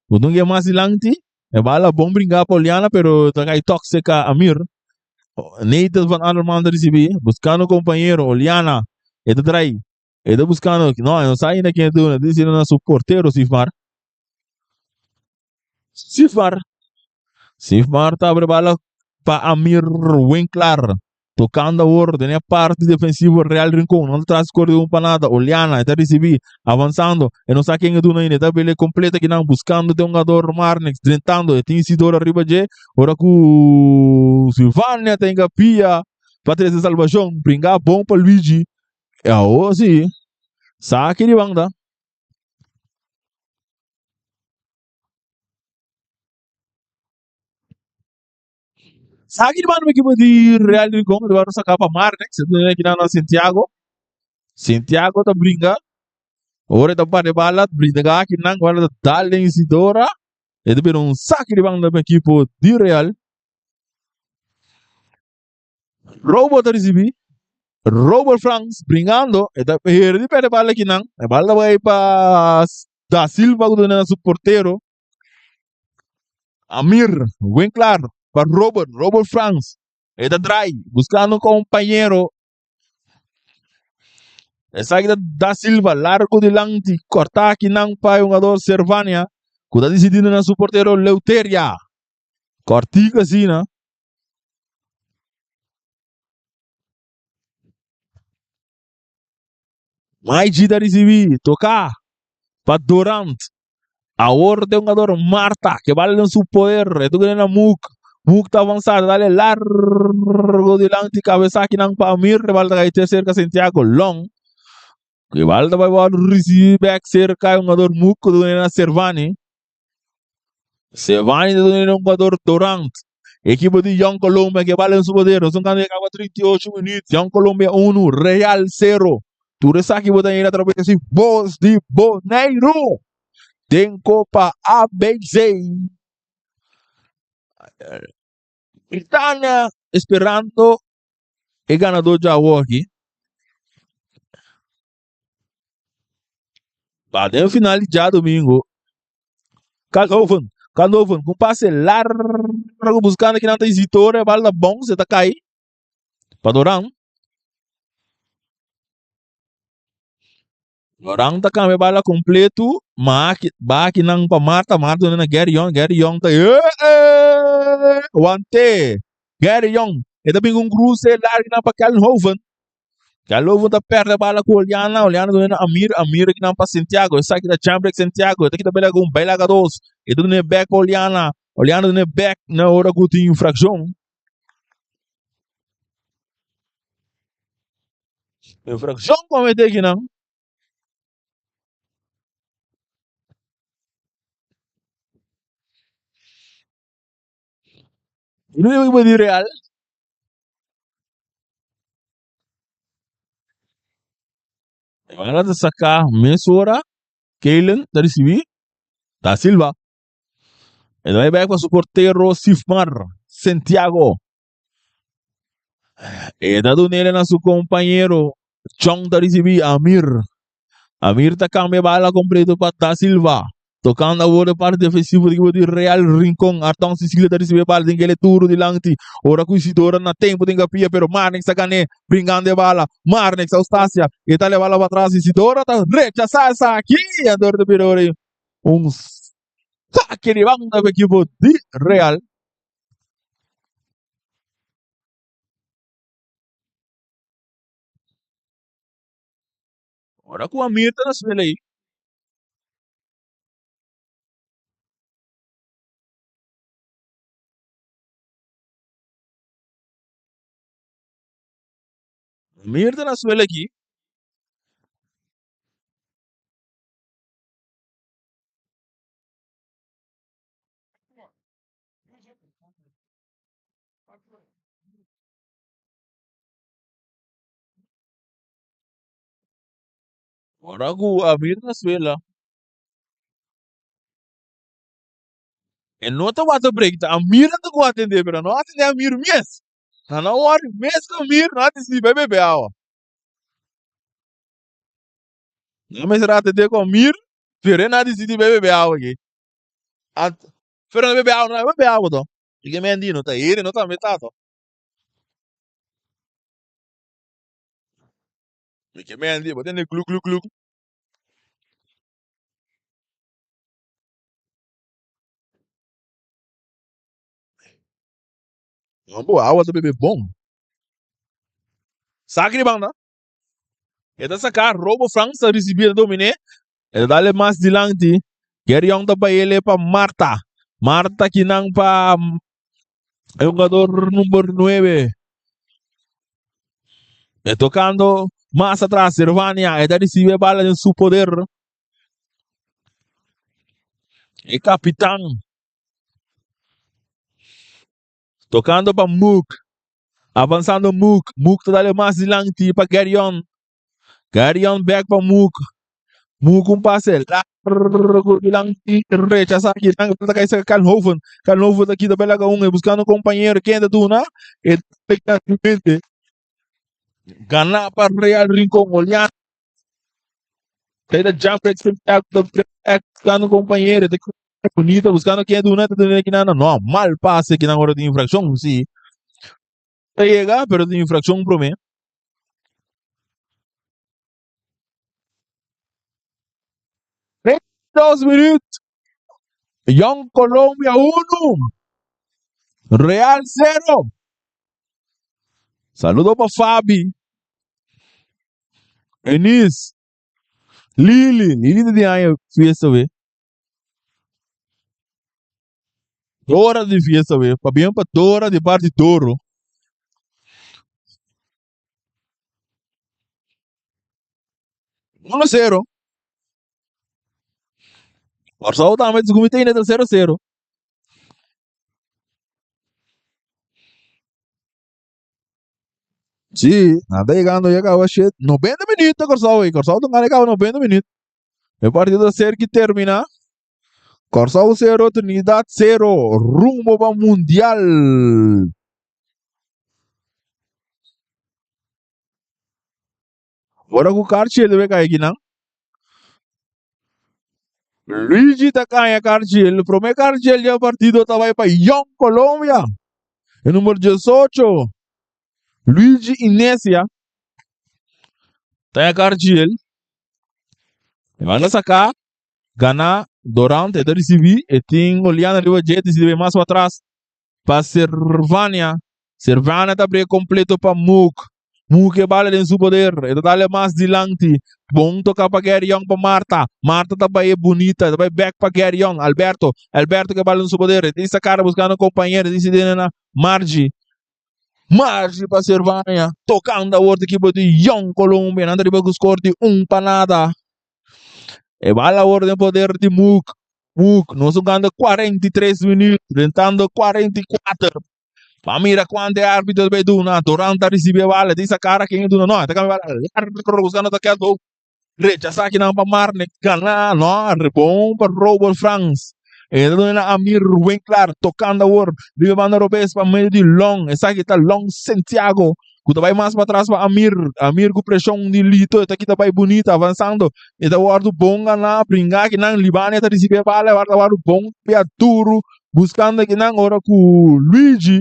Ku dunga e mas dilanti. E bala bon bringa pa Oliana, pero ta kai tok seka Amir. Nathan van Anderman ta risibi, buskando kompañero. Oliana, e ta trai. E ta buskando, no, e no sa ainda ken e duna. E ta disiendo na su portero Sifmar. Sifmar. Sifmar ta abre bala pa Amir Winklar. Tocando awor den e parti defensivo Real Rincon. No ta tras score di un pa nada. Oliana e ta ricibi. Avanzando. E no sa ken e duna ainda. E ta bele completa kinan buscando te hungador Marnix. Drentando. E tin Isidoro arriba dje. Ora cu Silvania ta hinga pia pa trece salvacion. Bringa bon pa Luigi. E awor si. Saki di banda. Saki di banda ekipo di Real Rincon riba ta saka pa Marnex e ta kina na Santiago. Santiago ta bringa ora e ta pone bala bringa aki nan ora ta dal den Isidora e ta bira un saki di banda pa ekipo di Real. Robo ta risibi. Robert Frans bringando. E ta heri di perde bala kinan. E bala ta bai pa Da Silva ku ta na su portero. Amir Winklar pa Robert. Robert Frans. E ta drai buscando un compañero. Esaki ta Da Silva largo dilanti. Corta kinan pa e hungador Servania. Ku ta disidindo na su portero Leuteria. Cortico asina. Maiji ta risibi toka pa Durant. Awor ta e hungador Marta ke bal den su poder. E toka na Muk. Muk ta avansa, ta dale largo dilanti kabesa kinan pa Amir. E bal ta kai te serka Santiago Long. E bal ta bai wòrdu risibi bek serka e hungador Muk ku ta duna na Servani. Servani ta duna na hungador Durant. Ekipo di Jong Colombia ke bala den su poder. Nos un kando ya kaba 38 minuut. Jong Colombia 1, Real 0. Tur esaki bo ta mira atraves di Voz di Boneiru den Copa ABC. Britania esperando e ganador djawo aki. Pa den final di djadomingo, Kalhoven, Kalhoven ku un pase largo buskando kinan ta Isidoro, e bal ta bounce, e ta kai pa Doran. Doran ta kambia bala kompleto, ma aki ba akinan pa Marta, Marta duna na Gary Young, Gary Young ta eh wante Gary Young, e ta bin ku un kruse largo kinan pa Kalhoven. Galovo ta perde bala ku Oliana, Oliana duna na Amir, Amir kinan pa Santiago, esaki ta Jambrek Santiago, ta kita bela ku un bailaga dos, e ta duna bek pa Oliana, Oliana duna bek na ora ku tin infrakshon. Infrakshon komete kinan. Di Real. Bala ta saca mesora. Keilen ta ricibi. Da Silva. E ta bay bek pa su portero Sifmar Santiago. E ta dunele na su compañero. Chong ta ricibi Amir. Amir ta cambia bala completo pa Da Silva. Tocando awor de parte defensivo di equipo di Real Rincon. Arton Sicilia ta recibi e bala den kele turo dilanti. Ora cu Isidora na tempo den capia pero Marnix ta gane bringando e bala. Marnix Austasia e ta leva bala pa atras. Isidora ta rechasa esaki. Andor ta bira ora un saque di banda pa equipo di Real. Ora ku Amir ta na suela ei. Amir ta na suela aki. Ora ku Amir na suela. E no ta water break, ta Amir ta ku atende, pero no atende Amir mes. Na no worry mes ku Amir no atende bai bebe awa. No mester atende ku Amir, pero e no a bai bebe awa aki. At, pero no bebe awa, no bebe awa to. Ike men di no ta heri, no tambe ta to. Mi ke men di, bo tende glu glu glu. No, bo awa ta bebe bon. Saki di banda. E ta saka Robo Frans ta risibi e ta dominé. E ta dale mas dilanti. Gary Young ta bai ele pa Marta. Marta kinan pa e jugador number 9. E tocando mas atrás Servania. E ta risibi e bala den su poder. E capitán. Tocando pa Mook. Avanzando Mook. Mook ta dale mas dilanti pa Gerion. Gerion back pa Mook. Mook un pase largo dilanti. Rechaza aki. Ta kai cerca Kalhoven. Kalhoven ta kita bela un. Buscando un compañero. Ken ta duna? E Gana pa Real Rincon. Olian. Ta jump buscando un compañero. Bonito buscando ken duna. Ta duna kinan. No, mal pase kinan ora di infraccion. Si. Ta yega, pero di infraccion prome. 2 minuut. Jong Colombia 1. Real 0. Saludo pa Fabi. Enis. Lili. Lili ta di aña fiesta we. Dora di fiesta we. Pabien pa Dora di parti Doro. 1-0. Kòrsou tambe ta kuminsá ta 0-0. Sí, nan ta yegando ya caba shit. 90 minuut na Kòrsou ei. Kòrsou ta gana caba 90 minuut. E partido ta cerca termina. Kòrsou 0, Trinidad 0. Rumbo pa Mundial. Ora ku Karchiel debe kai akinan. Luigi ta kaña Karchiel. Prome Karchiel dje partido ta bai pa Young Colombia. E number 18. Luigi Inesia ta kaña Karchiel. E manda saka gana Dorante e ta risibi e tin Oliana riba dje ta risibi mas patras. Pa Servania. Servania ta brie completo pa Mook. Mook e bala den su poder. E ta dale mas dilanti. Bon toca pa Gary Young pa Marta. Marta ta bay e bunita. E ta bay back pa Gary Young. Alberto. Alberto ke bala den su poder. E ta isa cara buscando compañero. E ta isi na Margie. Margie pa Servania. Tocando awor di equipo di Young Colombia. Nan ta riba cu score di un pa nada. E bala awor den poder di Mook. Mook, nos jugando 43 minuut, rentando 44. Pa mira cuanto e arbitro bay duna. Durant ta ricibi e bala, di sacar a ken duna. No, ta cambia bala largo buscando ta Kelbo. Rechaza akinan pa Marne. Gana, no, bon pa Robert Frans. E ta duna na Amir Winklar, tocando awor riba banda robes pa medio di Long. Esaki ta Long Santiago. Ku ta bai mas patras pa Amir. Amir ku preshon di Lito. E ta kita bai bunita avansando. E ta wòrdu bon ganá. Bringa akinan. Libania ta risibí e bala. E ta wòrdu bon pia duru. Buskando akinan ora ku Luigi.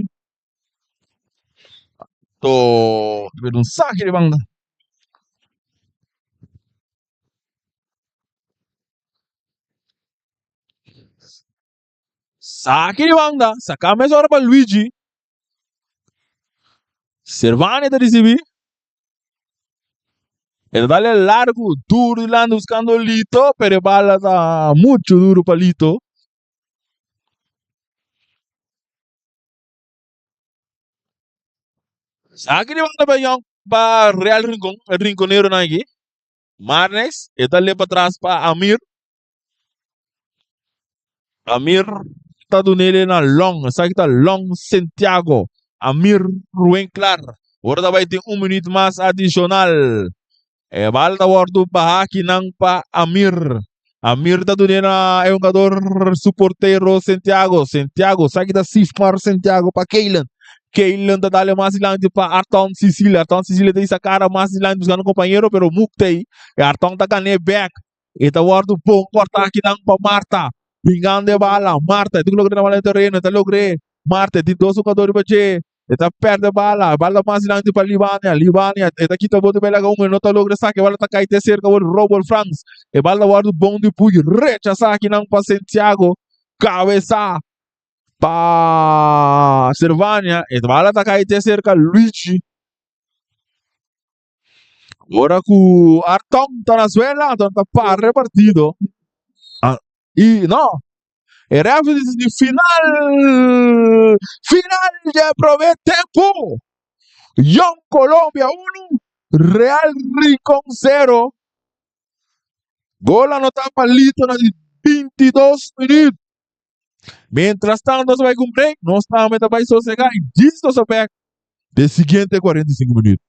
To ta un saki di banda. Saki di banda. Saka mesora pa Luigi. Servania ta ricibi. E ta dale largo, duro dilanti buscando Lito, pero e bala ta mucho duro pa Lito. Saki di banda pa Young pa Real Rincon, e Rinconero nan aki. Marnes, e ta le patras pa Amir. Amir ta dunele na Long, esaki ta Long Santiago. Amir Ruenclar. Ora ta bai tin un minuut mas adicional. E bal ta wordo baha akinan pa Amir. Amir ta dune na e hungador su portero Santiago. Santiago, esaki ta Sifmar Santiago pa Keilen. Keilen ta dale mas dilanti pa Arton Sicilia. Arton Sicilia ta isa cara mas dilanti buscando compañero, pero Muk ta ei. E Arton ta gane back. E ta wòrdu bon kòrtá akinan pa Marta. Bringando e bala. Marta e tin ku logra na bala den tereno. E ta logr'é. Marta e tin dos hukadó riba dje. E ta pèrdè bala. E bala ta mas dilanti pa Libania. Libania e ta kita bote pa e laga un. E no ta logra esaki. E bala ta kai te serka wòrdu Robert Frans. E bala ta wòrdu bon di Puyi. Rechasá akinan pa Santiago. Kabesá pa Servania. E bala ta kai te serka Luigi. Ora ku Arton ta na suela, Arton ta para e partido. Ah, y no, e referee dice di final, final de prome tempo. Young Colombia 1, Real Rincon 0. Gol anotá pa Lito na di 22 minuut. Mientras tanto nos bai ku un break, nos tambe ta bai sosegá i djis nos a bek den siguiente 45 minuut.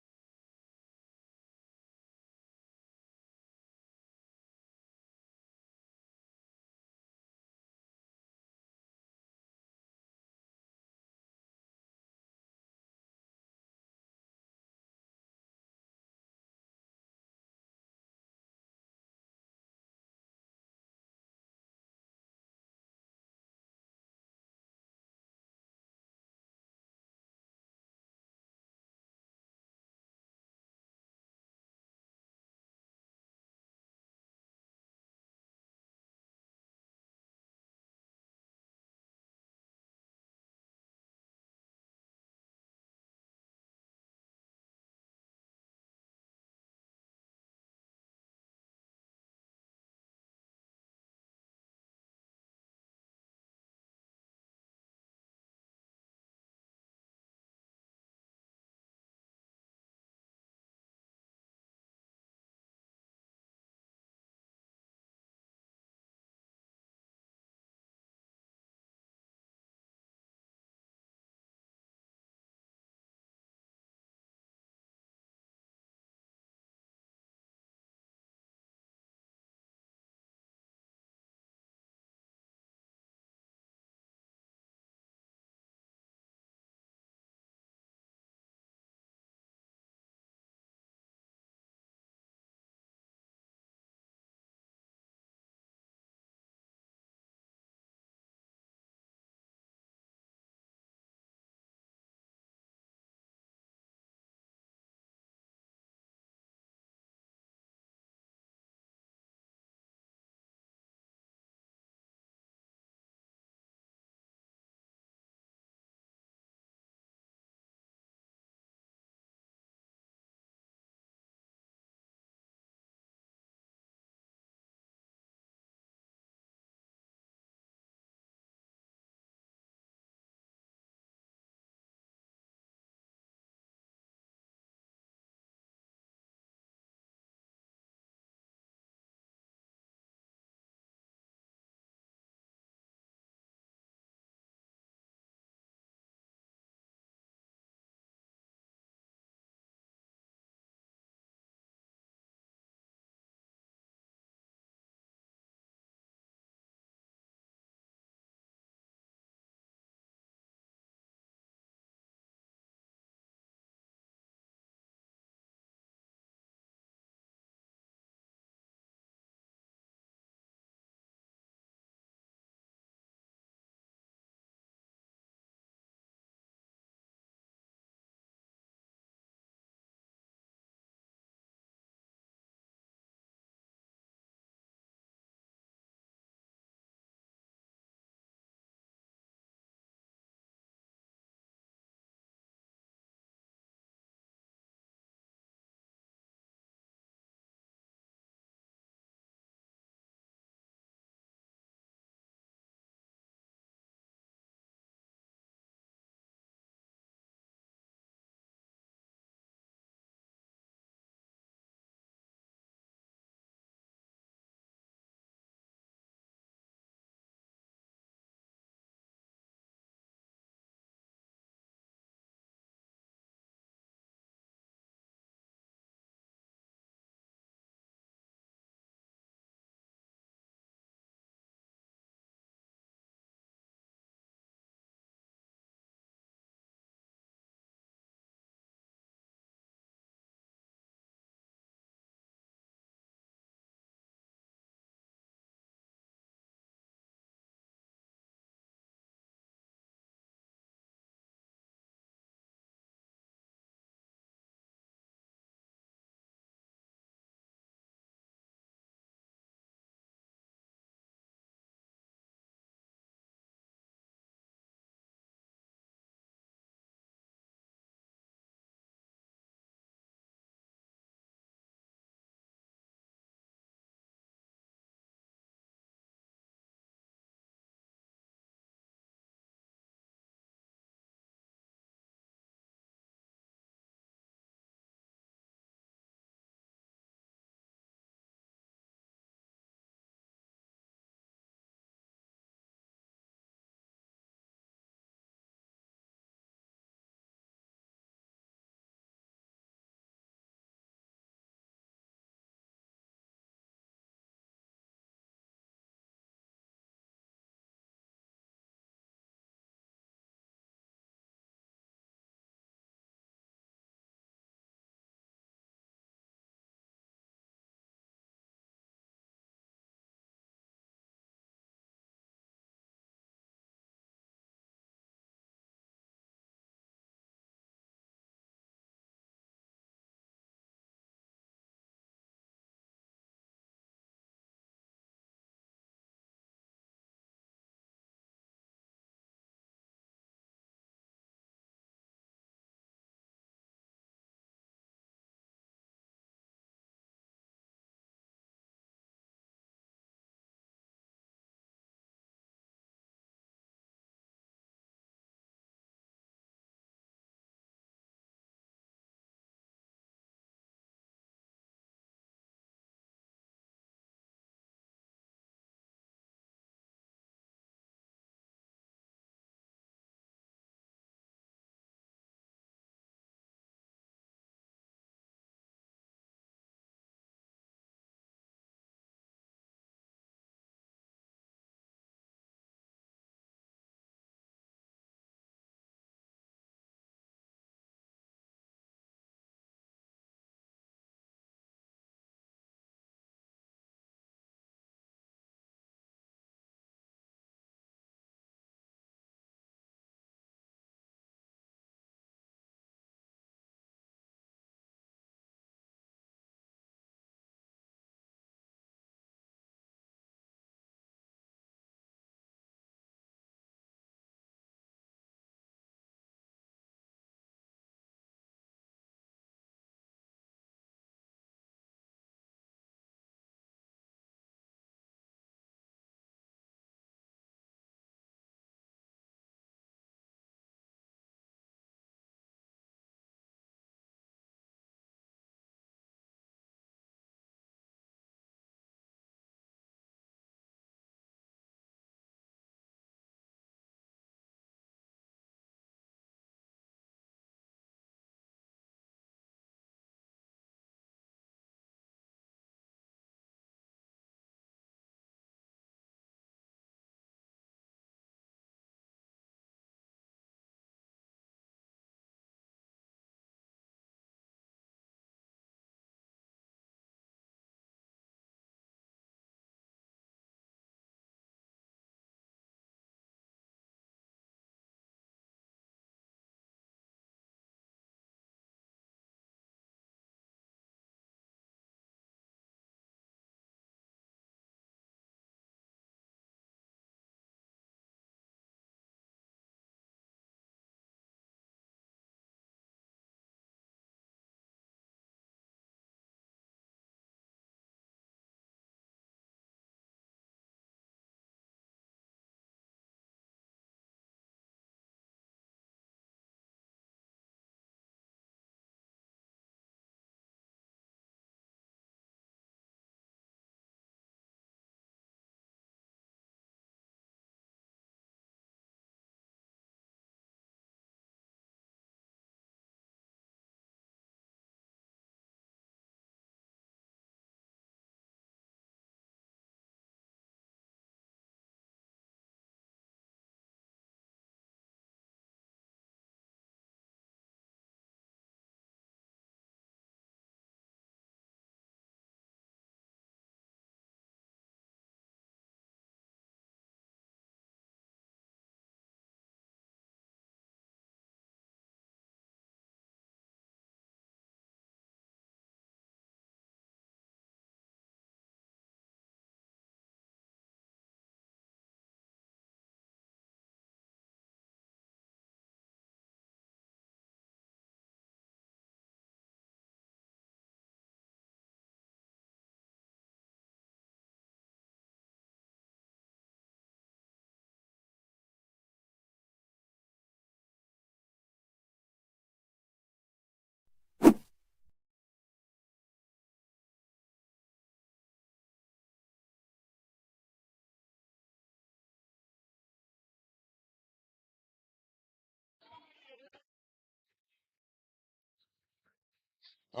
I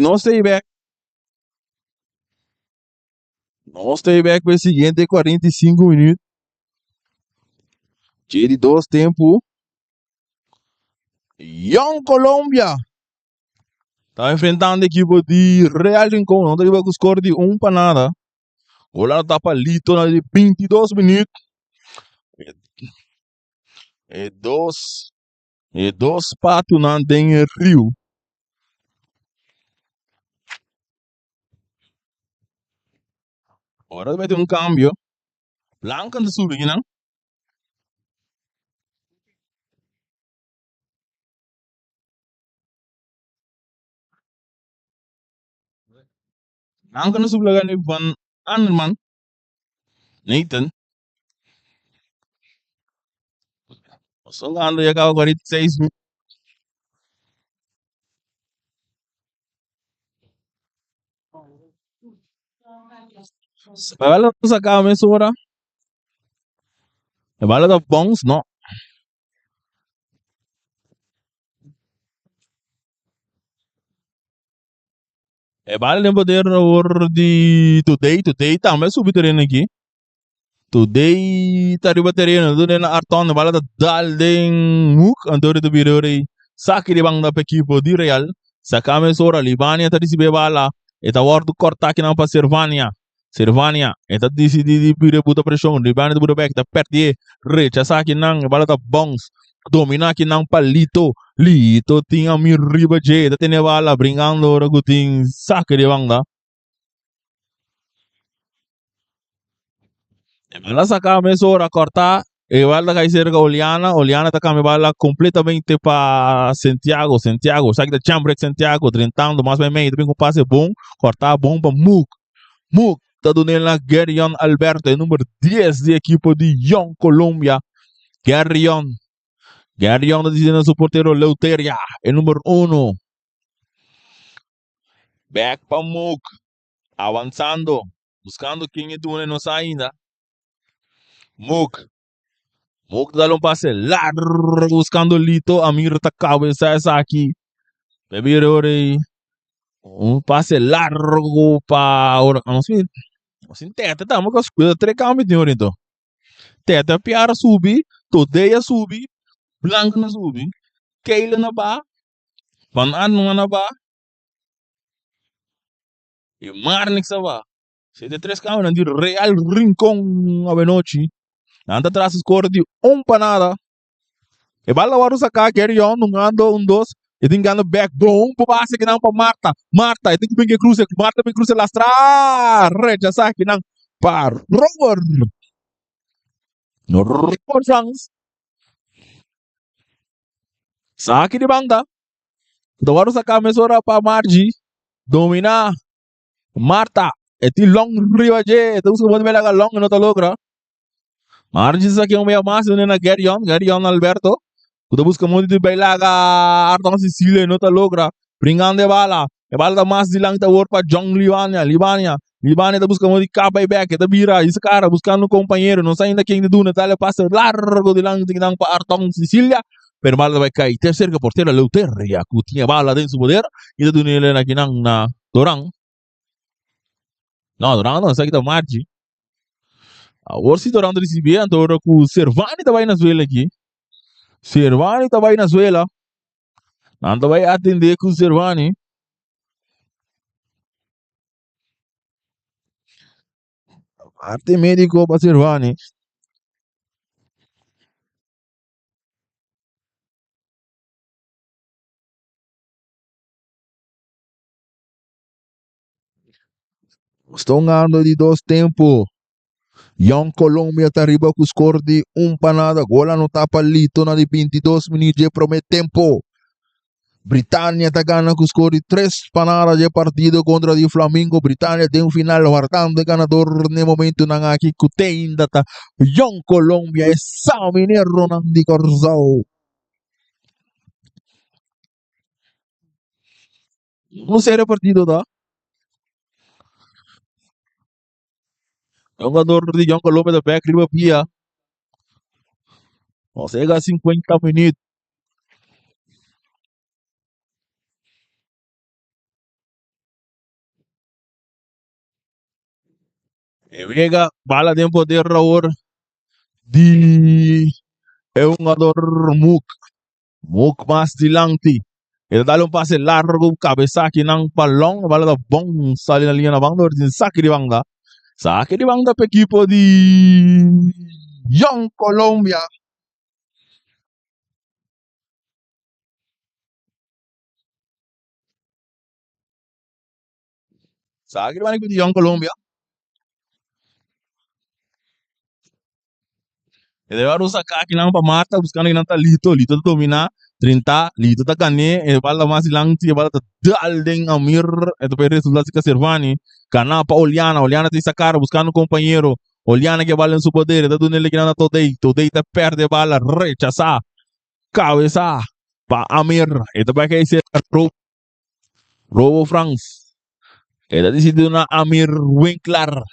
nos ta ei bek. Nos ta ei bek pa e siguiente 45 minuut. Dje di dos tempu. Young Colombia ta enfrentando ekipo di Real Rincon. Nan ta riba ku skor di un pa nada. Gol a nota pa Lito na di 22 minuut. E dos e dos patunan den e riu. Ora ta mete un cambio. Blanca ta subi kinan. Blanca ta subi laga van Anderman. Nathan. Nos ta ya caba 46 minuut. E bala ta saka mesora. E bala ta bounce no. E bala den poder awor di Today. Today tambe a subi tereno aki. Today ta riba tereno. Today na Arton. E bala ta dal den hoek. Anto ta bira ora ei saki di banda pa ekipo di Real. Saka mesora. Libania ta risibi e bala. E ta wordo korta akinan pa Servania. Servania e ta disidí di bira e buta preshon. Libania ta buta bek. Ta pèrdí e. Rechasá akinan. E bala ta bounce. Dominá akinan pa Lito. Lito tin ami riba dje. E ta tene bala bringando ora ku tin saki di banda. E bala saká mesora kòrtá. E bala ta kai serka Oliana. Oliana ta kambia bala kompletamente pa Santiago. Santiago, esaki ta Jambrek Santiago drentando mas meimei. Ta bin ku pase bon. Kòrtá bon pa Muk. Muk ta dun'é na Gerion Alberto, e number 10 di ekipo di Jong Colombia. Gerion. Gerion ta disi na su portero Leuteria, e number 1. Bek pa Muk. Avanzando. Buscando ken e duna e no sa ainda. Muk. Muk ta dal un pase largo buscando Lito. Amir ta cabeza esaki. Pe bira ora ei. Un pase largo pa ora. Nos sin nos sin tete tambe cos cuida tres cambio tin ora enton. Tete a piara subi, Todey a subi, Blanco a subi, Keylen a ba, Van Arnoen a ba y Marnix a ba. Sete tres cambionan di Real Rincon awenochi. Nan ta tras score di un pa nada. E bal a wòrdu saká, Gerion hungando un dos, e tin gana bèk, bon por base kinan pa Marta, Marta e tin ku bin ke kruse, Marta bin kruse lastra, rechasá kinan pa Robert, Robert Frans, saki di banda, ta wòrdu saká mesora pa Margie, dominá Marta, e tin long riba dje, e ta buska por laga long e no ta logra. Margie sa ken mea mas dune na Gerion, Gerion Alberto, ku ta buska modo di bai laga Arton Cecilia e no ta logra. Bringando e bala, e bala ta mas dilanti awor pa John Libania, Libania, Libania ta buska modo di kap bai bek, e ta bira i kara buskando un kompañero, no sa ainda ken ta duna, ta dal e pase largo dilanti kinan pa Arton Cecilia, pero e bala ta bai kai te serka portero Leuteria ku tin e bala den su poder i ta duna el na kinan na Doran. No, Doran no, esaki ta Margie. Awor si Doran ta ricibi, anto ora cu Servani ta bay na suela aki. Servani ta bay na suela. Nan ta bay atende cu Servani. Parte medico pa Servani. Nos ta hungando di dos tempo. Young Colombia ta riba ku skor di un pa nada. Gol anotá pa Lito na di 22 minuut dje promé tempo. Britania ta gana ku skor di 3 pa nada dje partido kontra di Flamingo. Britania den final wardando e ganador n'e momentunan aki ku te ainda ta Young Colombia e samineronan di Kòrsou. Un serio partido ta. E hungador di Jong Colombia ta bek riba pia. Nos a yega 50 minuut. E wega bala den poder awor di e hungador Mook. Mook mas dilanti. E ta dal un pase largo cabeza akinan pa Long. Bala ta bon sali na liña na banda. Ora tin saki di banda. Saki di banda pa ekipo di Jong Colombia. Saki di banda ekipo di Jong Colombia. E debe a saka akinan pa Marta buscando kinan ta Lito. Lito ta domina 30. Lito ta gané. E bala ta mas dilanti. E bala ta dal den Amir. E ta p'e resulta si Caservani. Gana pa Oliana. Oliana ta hisa cara buscando un compañero. Oliana ke bala en su poder. E ta duna el kinan na Todey. Todey ta perde e bala. Rechasa. Cabeza pa Amir. E ta bai kai cerca Robo Frans. E ta decidi duna Amir Winklar.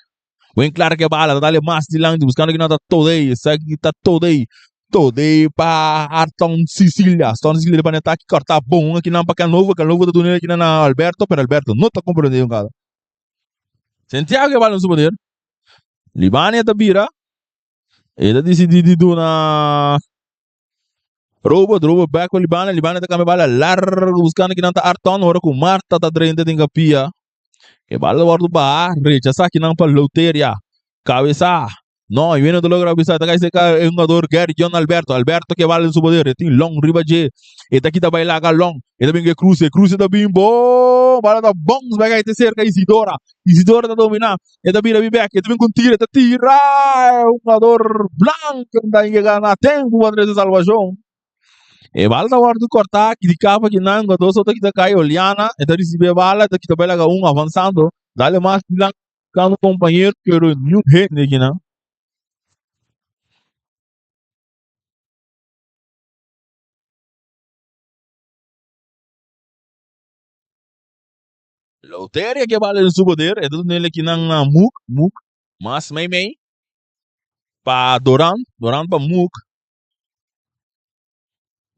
Winklar ke bala, ta dale mas dilanti, buscando ki nota Todey. Esaki ta Todey. Todey pa Arton Sicilia. Arton Sicilia pa atake corta bon aki nan pa Canovo. Canovo ta duna aki nan na Alberto, pero Alberto no ta comprende un kada. Santiago ke bala en su poder. Libania ta bira. E ta decidi di duna Robot, Robot back pa Libana, Libana ta cambia bala largo buscando kinan ta Arton, ora cu Marta ta drenta den capia. E bala ta wordo baha, rechasa kinan pa Loteria. Cabeza, no, y no ta logra bisa, ta cay cerca e jugador Gary John Alberto, Alberto ke bala den su poder, e tin Long riba dje, e ta kita bay laga Long, e ta bin ke cruce, cruce ta bin bon, bala ta bons bay cay te cerca Isidora, Isidora ta domina, E ta bira bibek, e ta bin ku un tira, e ta tira e hungador Blanco ta yega na tempu pa trese salbashon. E bala ta wòrdu kòrtá di kapa ki nan, hungador so ta kita kai, Oliana e ta risibí e bala, e ta kita bai laga un avansando, dale mas dilanti buscando kompañero pero niun hende kinan. Loteria ke bala den su poder, e ta dun'el akinan na Muk, Muk, mas meimei pa Doran, Doran pa Muk.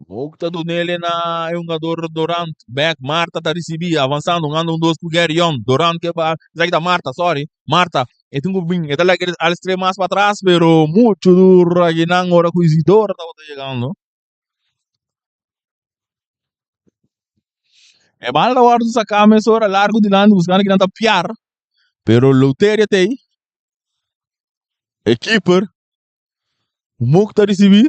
Muk ta dun'el na e hungador Doran, bek Marta ta risibi, avansando, hungando un dos ku Gerion, Doran ke ba, esaki ta Marta, sorry, Marta, e tin ku bin, e ta laga al stre mas patras, pero muchu duro akinan ora ku Isidoro tabata yegando. E bala ta wòrdu saká mesora largu dilanti buskando kinan ta piar, pero Louteria ta ei, e keeper Muk ta risibí.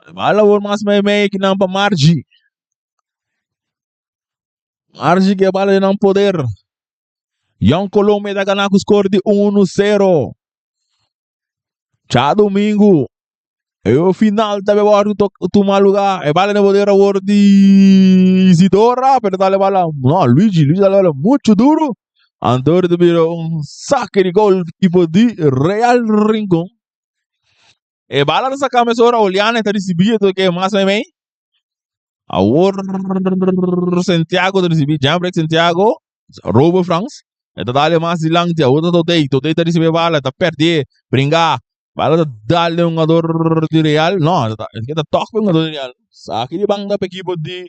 E bala awor mas meimei kinan pa Margie. Margie ke bala den nan poder. Jong Colombia ta gana ku skor di 1-0. Djadumingu e final ta wòrdu tuma lugá. E bala na poder awor di Isidora, pero ta bala no Luigi, Luigi ta bala muchu duru. Anto ta bira un sake di gol ekipo di Real Rincon. E bala ta saka mesora Oliana ta risibí e toke mas meimei. Awor Santiago ta risibí Jambrek Santiago, Robo Frans. E ta dale mas dilanti, awor ta Totei. Totei ta risibí e bala, ta pèrdè, bringa. Bala ta dale un hungador di Real. No, e ta tòk pa e hungador di Real. Saki di banda pa ekipo di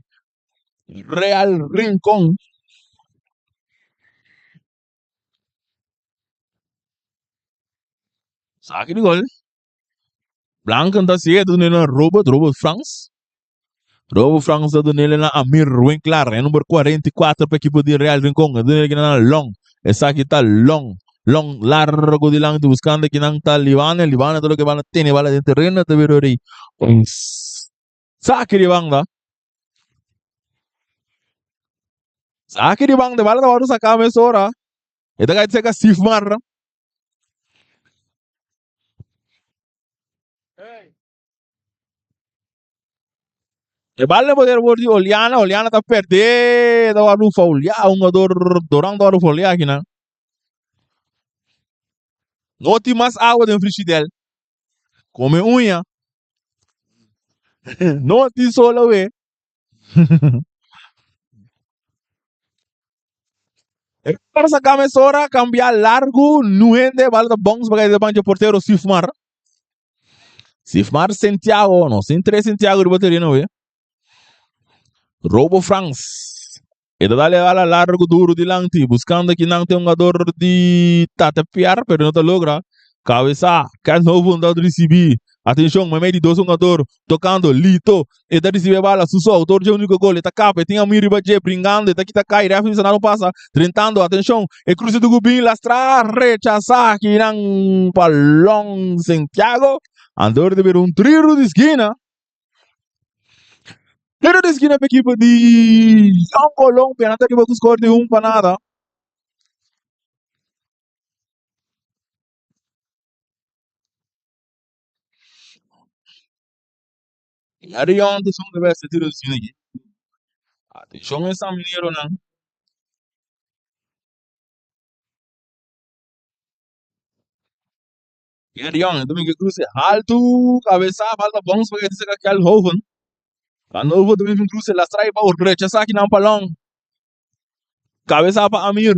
Real Rincon. Saki di gol. Blanken ta sigue dun'e na Robert, Robert Frans. Robert Frans ta dun'e na Amir Winklar, e number 44 pa ekipo di Real Rincon. E dun'e na Long. Esaki ta Long. Long largo dilanti buscando kinan ta Libane. Libane ta loke bala tene bala den terreno ta bira ori. Saki di banda. Saki di banda. Bala ta wòrdu saká mesora. E ta kai seka Sifmar. E bal na poder word di Oliana, Oliana ta perde, ta wòrdu fouliá, un jugador Doran ta wòrdu fouliá akinan. No tin mas awa den frishidèl, kome uña, no tin sol awe. E para saca mesora, cambia largo, nu hende, bala ta bounce pa cae banchi portero Sifmar. Sifmar Santiago, no sin tres Santiago riba terreno we. Robo Frans. E ta dale bala largo duro dilanti, buscando aki nan te hungador di Tata Piar, pero no ta logra. Cabeza, Kenthoven ta ricibi. Atencion, meimei di dos hungador, tocando, Lito, e ta ricibi e bala, Suso, autor dje unico gol, e ta capa, e tin Amir riba dje, bringando, e ta kita cay, referee bisa nada no pasa, drentando, atencion, e cruce di Gubin, lastra, rechasa aki nan pa Long Santiago, andor di bira un tiro di skina. Tiro di skina pa ekipo di Jong Colombia, nan ta riba cu score di 1-0. Arion ta son debe haci tiro di skina aki. Atencion e San Mineronan. Arion ta bin cruce halto, cabeza, bal ta bounce pa cerca Kelhoven. Canovo ta bin cruce lastra y pa rechaza aki nan palon. Cabeza pa Amir.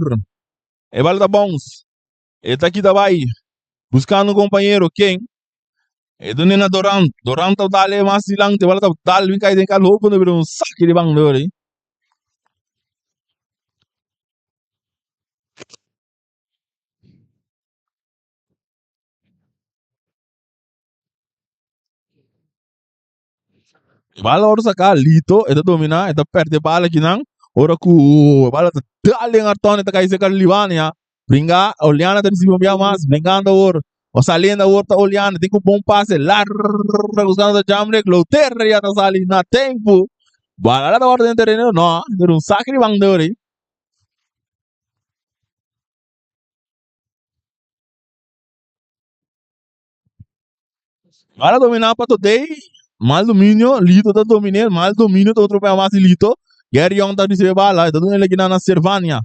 E bal ta bounce. E ta kita bai buscando un compañero ken e dune na Dorant. Dorant ta dale mas dilanti. Bala ta dal bin kai den kal hopi no bira un saki di banda ora. Bala ora saca Lito, e ta domina, e ta perde bala akinan. Ora cu bala ta dal den Arton, e ta cay cerca Libania. Bringa, Oliana ta ricibi un bia mas, bringando awor. O saliendo awor ta Oliana, tin cu bon pase largo buscando ta Jamrek, Louteria ta sali na tempo. Bala ta worde den tereno, no, pero un saque di banda ora. Bala dominá pa Totey. Mal dominio. Lito ta dominé. Mal dominio ta otro pia mas di Lito. Gary Young ta ricibe bala. E ta duna el aki na Servania.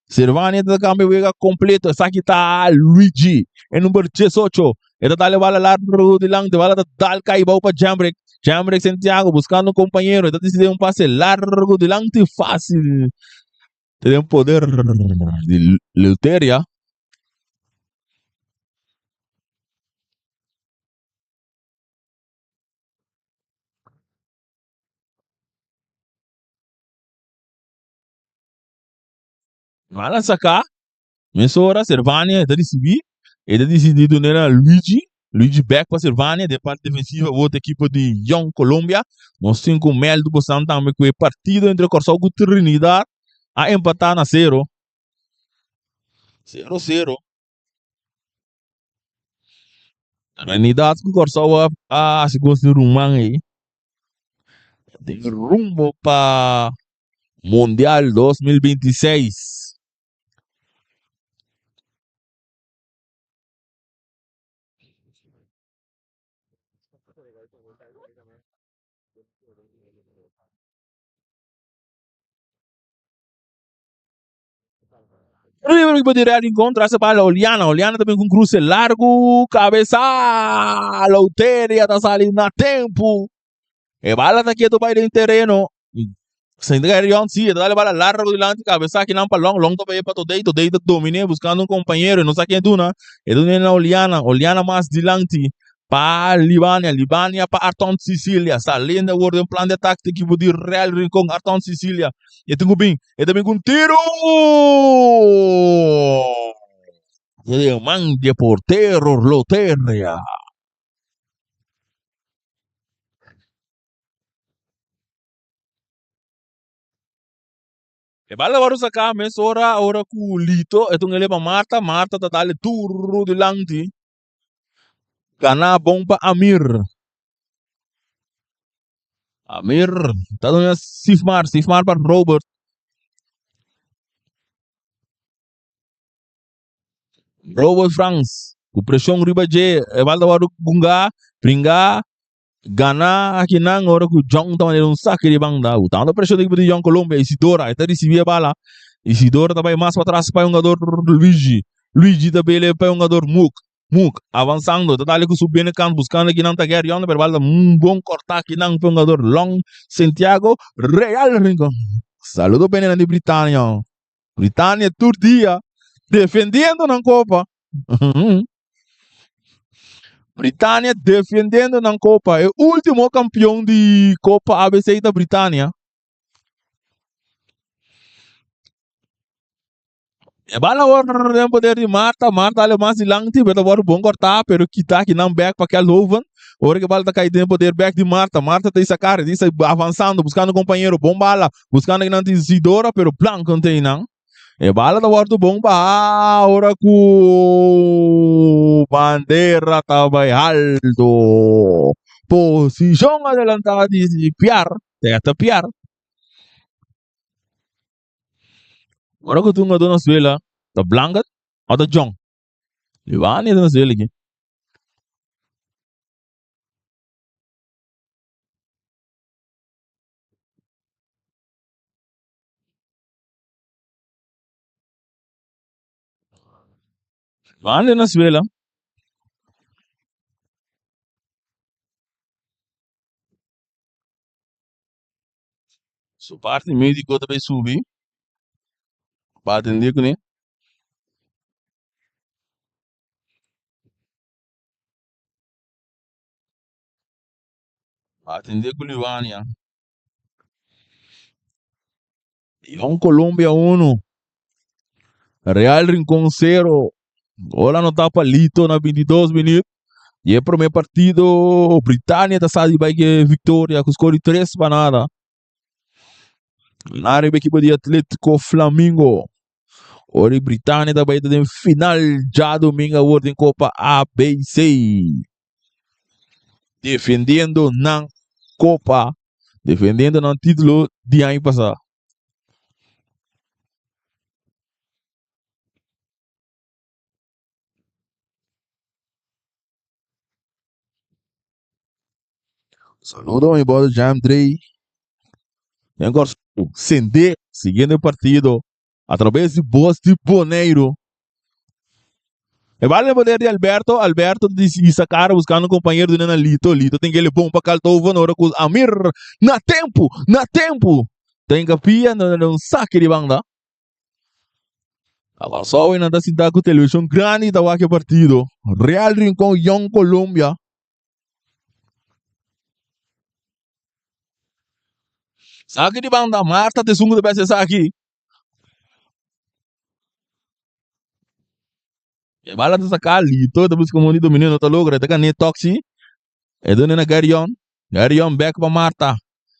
Servania ta cambia wega completo. Esaki ta Luigi. E number 18. E ta dale bala largo dilanti. Bala ta dal kai bou pa Jamrick. Jamrick Santiago buscando un compañero. E ta decide un pase largo dilanti fácil. Den poder di Leuteria. Mala saca. Mesora Servania ta ricibi. E ta dicidi dun'e na Luigi. Luigi bek pa Servania den parti defensiva wou ta ekipo di Jong Colombia. Nos tin ku mèldu bosan tambe ku e partido entre Kòrsou ku Trinidad a empatá na sero. Sero sero. Trinidad ku Kòrsou a hasi kos di ruman ei. Den rumbo pa Mundial 2026. River equipo di Real Rincón tras bala Oliana. Oliana también con cruce largo. Cabeza. Lauteria ta sali na tempo. E bala ta quieto bai den terreno. Sint-Gerion sí, e ta dale bala largo dilanti, cabeza aki nan pa Long, Long ta bay pa Todey, Todey ta domine buscando un compañero, e no sa ken duna, e duna na Oliana, Oliana mas dilanti pa Libania, Libania pa Arton Cecilia, saliendo awor den plan di ataque di equipo di Real Rincon, Arton Cecilia, e tin cu bin, e ta bin cu un tiro! De man di e portero Loteria. E bala wòrdu saká mesora ora ku Lito e tun el'e pa Marta, Marta ta dal e duru dilanti, gana bon pa Amir. Amir ta duna Sifmar, Sifmar pa Robert. Robert Frans ku preshon riba dje, e bala ta wòrdu gungá, bringá. Gana akinan ora ku Jong ta manera un saki di banda. Ku tantu preshon di ekipo di Jong Colombia, Isidora e ta risibi e bala. Isidora ta bai mas patras pa e hungador Luigi. Luigi ta bele pa e hungador Muk. Muk avansando ta dale ku su binnenkant buskando akinan ta Gary Yonder pero e bala ta un bon korta akinan pa e hungador Long Santiago Real Rincon. Saludo pa e nenan di Britania. Britania tur dia defendiendo nan kopa. Britania defendiendo nan kopa. E ultimo kampion di Kopa ABC ta Britania. E bala awor den poder di Marta. Marta ale mas dilanti, pero ta wòrdu bon kòrtá, pero kita kinan bèk pa Kelhoven. Ora ku e bala ta kai den poder bèk di Marta, Marta ta isa kara, ta isa avansando, buskando kompañero. Bon bala, buskando kinan tin Isidora, pero Blanco no tin einan. E bala ta wòrdu bon bahá ora ku bandera ta bai alto. Posishon adelantá di Piar, ta Piar. Ora ku tunga duna suela, ta blanka o ta jong? Liwani ta na suela aki. Liwani ta na suela. Su parti médiko ta bai subi pa atendé kuné. Pa atendé ku Liwania. Jong Colombia 1, Real Rincon 0. Gol anotá pa Lito na 22 minuut. I e promé partido Britania ta sa di bai ke viktoria ku skor di 3 pa nada. Na riba ekipo di Atletico Flamingo. Ora i Britania ta bai ta den final djadomingo awor den Kopa ABC. Defendiendo nan kopa, defendiendo nan título di aña pasá. Saludo mi brother Jam Dre. Den Kòrsou, sendé siguiendo e partido a traves di bos di Boneiru. E bala den poder di Alberto, Alberto di Isakara buscando un compañero di nena Lito, Lito tin kele bon pa Kaltoven ora ku Amir na tempu, na tempu ta hinkapia na un sake di banda. Kòrsou nan ta sinta ku televishon grandi ta wak e partido. Real Rincon Jong Colombia. Saki di banda Marta ta esun ku ta bes esaki. E bala ta saka Lito ta buska mon di dominio no ta logra ta gane Toxi. E done na Garion. Garion bek pa Marta.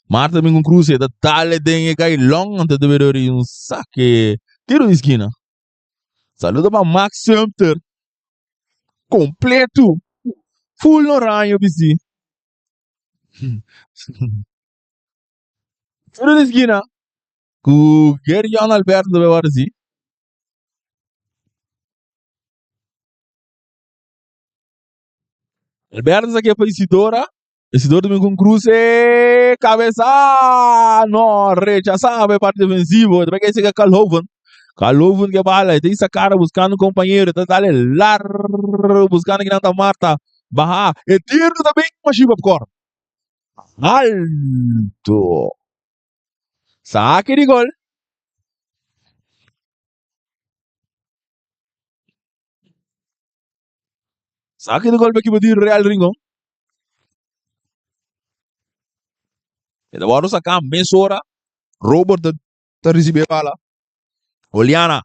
Marta bin ku kruse ta dale den e kai long anto ta bira un sake tiro di skina. Saludo pa Max Sumter. Kompleto. Full oraño bisti. Tiro di skina. Ku Gerion Alberto ta bai wòrdu si. Alberto sa ke pa Isidora. Isidora también con cruce. Cabeza. No, rechazado por parte defensivo. También que sigue Calhoven. Calhoven que bala. Está esa cara buscando un compañero. Está dale largo buscando que nanta Marta. Baja. El tiro también. Mashiba cor. Alto. Saque de gol. Saque de gol pa ekipo di Real Rincon. E ta wòrdu saká mesora. Robert ta ta risibí e bala. Oliana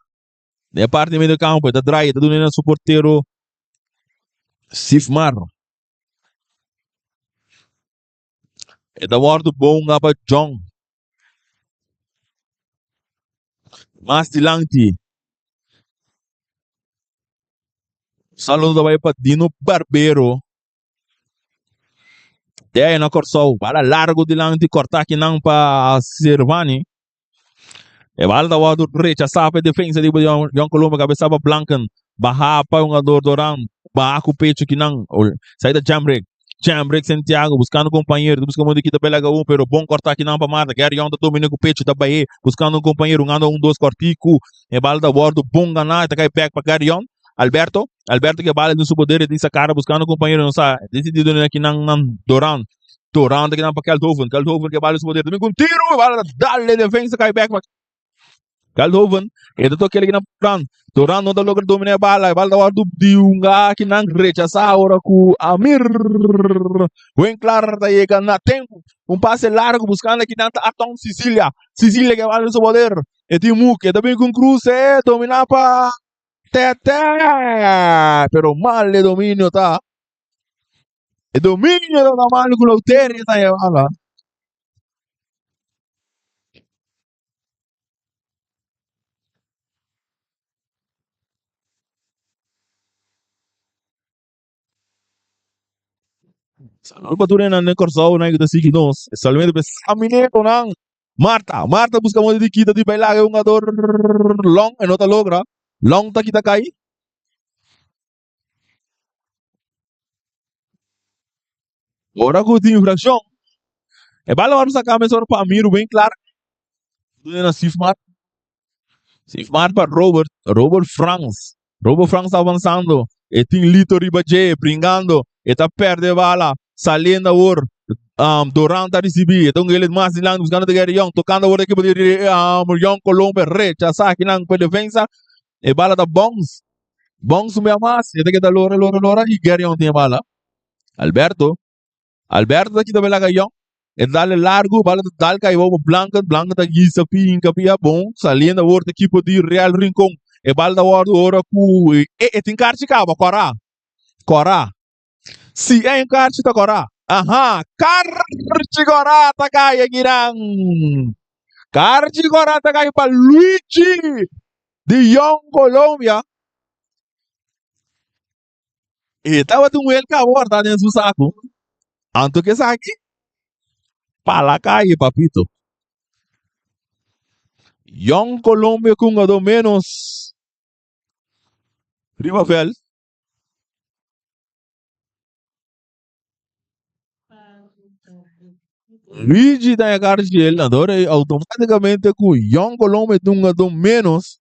den e parti medio kampo e ta drai e ta duna na su portero Sifmar. E ta wòrdu bonga pa John. Mas dilanti. Saludo ta bai pa Dino Barbero. Te ahí na Kòrsou. Bala largo dilanti kòrta akinan pa Servani. E bala ta wòrdu rechasá pa e defensa di Jong Colombia. Kabesa pa Blanken. Baha pa e hungador Doran. Baha ku pecho kinan. Sai ta Jamrick. Jamrick Santiago buskando kompañero. Ta buska modo di kita belaga un pero bon kòrta kinan pa Marta. Gary Young ta domina ku pecho ta bahe buskando un kompañero. Hungando un dos kòrtiku. E bala ta wòrdu bon ganá. E ta kai bèk pa Gary Young. Alberto. Alberto ke bala den su poder. E tin sa kara buskando kompañero. No sa. Disidí duna kinan nan Doran. Doran ta kinan pa Keldhoven. Keldhoven ke bala den su poder. Ta bin ku un tiro. E bala ta dal den defensa kai bèk pa. Veldhoven, e ta toca na Durant. Durant no ta logra domina e bala. E bala ta wordo di un akinan rechasa ora cu Amir Winklar ta yega na tempo. Un pase largo buscando akinan ta Arton Sicilia. Sicilia ke bala den su poder. E tin Muk, e ta bin cu un cruce domina pa Tete. Pero mal e dominio ta. E dominio ta mal cu Lauteria ta e bala. Saludo pa tur nan den Kòrsou nan ku ta sigui nos. Especialmente pa e Samineronan. Marta, Marta buska moda di kita di baila e hungador Long e no ta logra. Long ta kita kai. Ora ku tin infrakshon, e bala wòrdu saká mesora pa Amir Winklar. Duna na Sifmar. Sifmar pa Robert, Robert Frans. Robert Frans ta avansando. E tin Lito riba dje, bringando. E ta pèrdè e bala. Saliendo awor. Um, Doran ta risibí. E ta un gele mas dilanti buskando Gary Young. Tokando awor ekipo di um, Young Colombia. Rechasá kinan pa defensa. E bala ta bounce. Bounce un bia mas. E ta keda lora, lora, lora i Gary Young tin e bala. Alberto. Alberto ta kita bela Young. E dale largo, bala ta dal kai bou pa Blanken. Blanken ta guisa pi hinka pia bon. Saliendo awor ta ekipo di Real Rincon. E bala ta wordo ora ku e e tin karchi kaba, kora. Kora. Si e un karchi ta kora. Aha, karchi kora ta kai akinan. Karchi kora ta kai pa Luigi di Young Colombia. E tabata un welka aborda den su saku. Anto ke esaki? Pa la calle, papito. Young Colombia ku un jugador menos riba veld. Luigi ta yega Argel, anto automaticamente ku Young Colombia tin un jugador menos.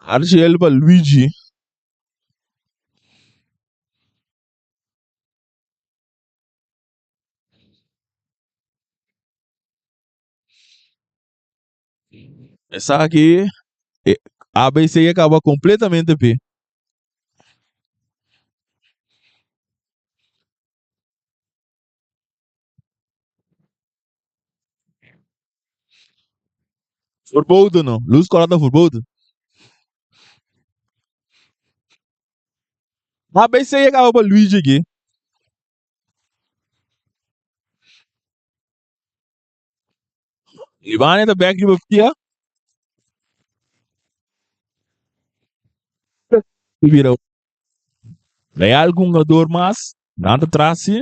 Argel pa Luigi. Esaki e ABC a kaba kompletamente p'e. Verboden no. Luz kòrá ta verboden. ABC a kaba pa Luigi aki. Libania ta bek riba pia. Bira Real ku un jugador mas. Nan ta tras si.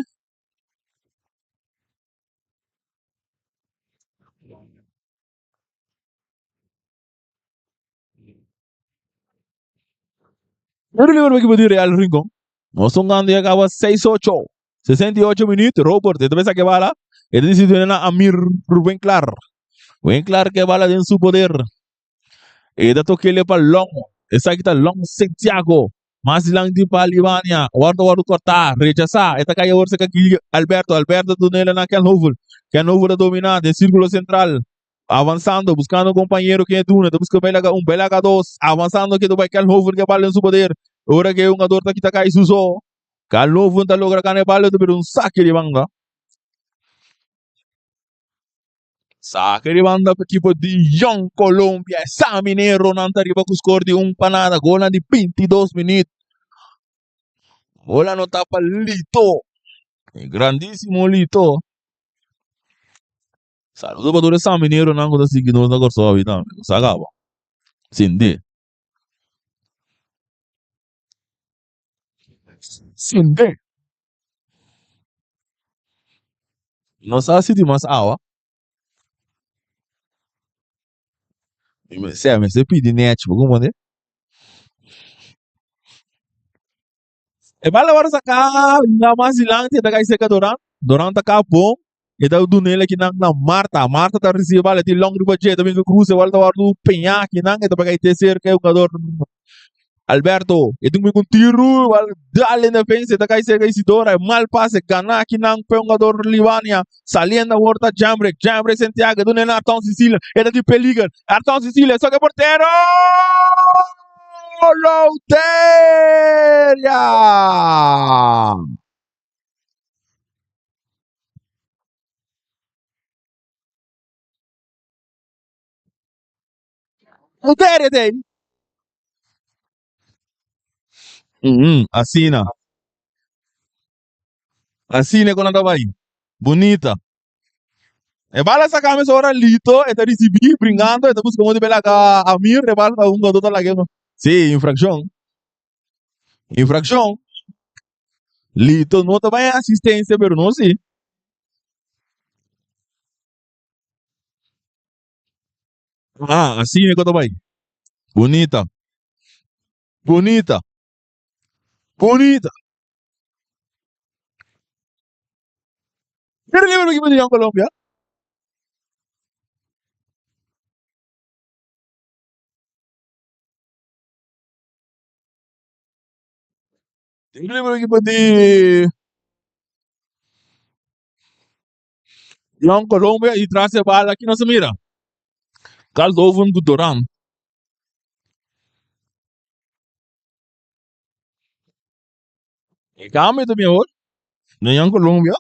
Tiro libre pa ekipo di Real Rincon. Nos ta hungando ya caba 6-8. 68 minuut. Robert, e ta pensa ke bala. E ta dicidi na Amir Winklar. Winklar ke bala den su poder. E ta tokele pa Long. Esaki ta Long Santiago. Mas dilanti pa Libania. Wordo wordo corta. Rechasa. E ta cay awor cerca ki Alberto. Alberto dunele na Ken Hovel. Ken Hovel ta domina den circulo central. Avansando, buscando un compañero ken e duna. Ta busca Belaga un, Belaga dos. Avansando ke ta bay Ken Hovel ke bala den su poder. Ora ke e hungador ta kita cay su so. Ken Hovel ta logra gana e bala ta bira un sake di banda. Sake di banda pa ekipo di Jong Colombia. E Sa Mineronan ta riba ku skor di un pa nada. Golnan di 22 minuut. Gol anotá pa Lito. E grandísimo Lito. Saludo pa tur e Sa Mineronan ku ta sigui nos na Kòrsou awi tambe. Ku sa kaba. Sindé. Sindé. No sa si tin mas awa. Mi mester mester pidi nèchi bo komprende. E bala wòrdu saká na mas dilanti e ta kai serka Doran. Doran ta kap bon. E ta dun'el akinan na Marta. Marta ta risibi e bala e tin long riba dje e ta bin ku krus e bala ta wòrdu peñá akinan e ta bai kai te serka e hungador. Alberto, e tin ku tiru, bal dal en defensa, ta kai cerca Isidora, mal pase, gana aki nan pe hungador Libania, saliendo awor ta Jambrek, Jambrek Santiago, duna na Arton Cecilia, e ta di peliger, Arton Cecilia, soke portero! Louteria! Louteria tei! Asina. Asina ku nan ta bai. Bunita. E bala saka mes ora Lito e ta risibí bringando e ta buska modo di belaga Amir e bala ta hungadó ta lag'é. Sí, infrakshon. Infrakshon. Lito no ta bai asistensia pero no si. Ah, asina ku ta bai. Bunita. Bunita. Bunita. Tiro libre equipo de Jong Colombia. Tiro libre equipo de Jong Colombia y tras e bala aquí no se mira. Caldoven cu Doran. E cambio ta mihor den Jong Colombia.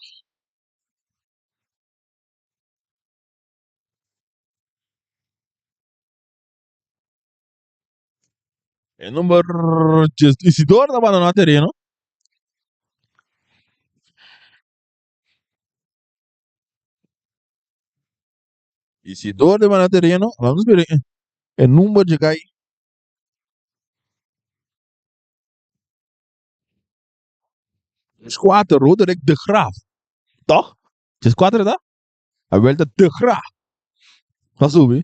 E number Isidor ta bandona tereno. Isidor ta bandona tereno. Vamos ver e number dje kai. Dieskuater, Roderick de Graaf. Toch? Dieskuater ta? Awel ta de Graaf. Ta subi.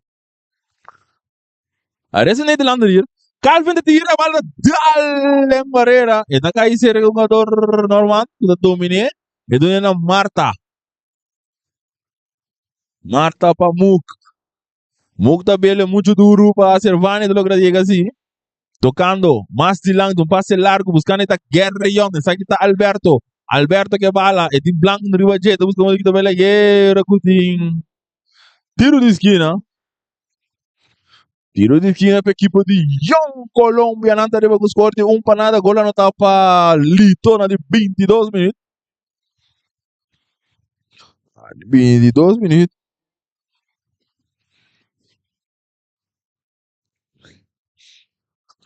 Arese Nederlander hier. Calvin ta tira, bal ta dal den barrera. E ta kai cerca e jugador Norman, ku ta dominé. E duna na Marta. Marta pa Muk. Muk ta bele mucho duro pa Servani ta logra yega si. Tocando mas dilanti, un pase largo buscando e ta Guerreon. Esaki ta Alberto. Alberto ke bala, e tin blanco riba dje, ta busca modo kita bela yera ku tin tiro di skina. Tiro di skina pa ekipo di Jong Colombia. Nan ta riba ku score di un pa nada. Gol anota pa Lito na di 22 minuut. 22 minuut.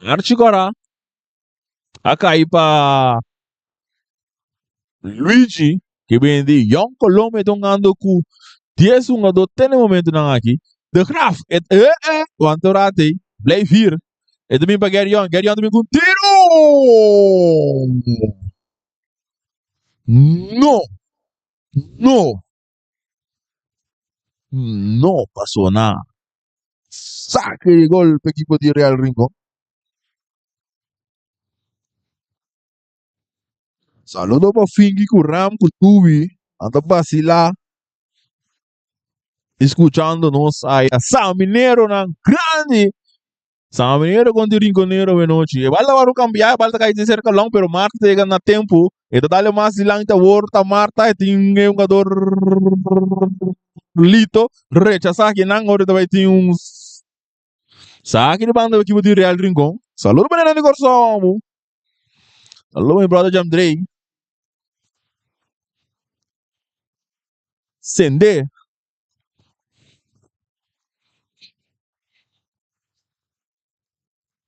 Archie Cora a kai pa Luigi que bini di Jong Colombia ta hungando ku 10 hungadó te na e momentonan aki. De Graaf et eh eh wanta un rato ei blijf hier. E ta bin pa Gerion, Gerion ta bin ku un tiro! No! No! No pasó nada. Saque di gol pa ekipo di Real Rincon. Saludo pa Finky ku Ram ku Tubi. Nan ta basila escuchando nos aya. San Mineronan grandi. San Minero kontra Rinconero awenochi. E bal ta wòrdu kambiá, e bal ta kai di serka long, pero Marta ta yega na tempu. E ta dale mas dilanti awor ta Marta, e tin e hungador Lito rechasá kinan, ora ta bai tin un saki di banda ekipo di Real Rincon. Saludo pa nena di Kòrsou. Saludo mi brother Jamdrey. Sende.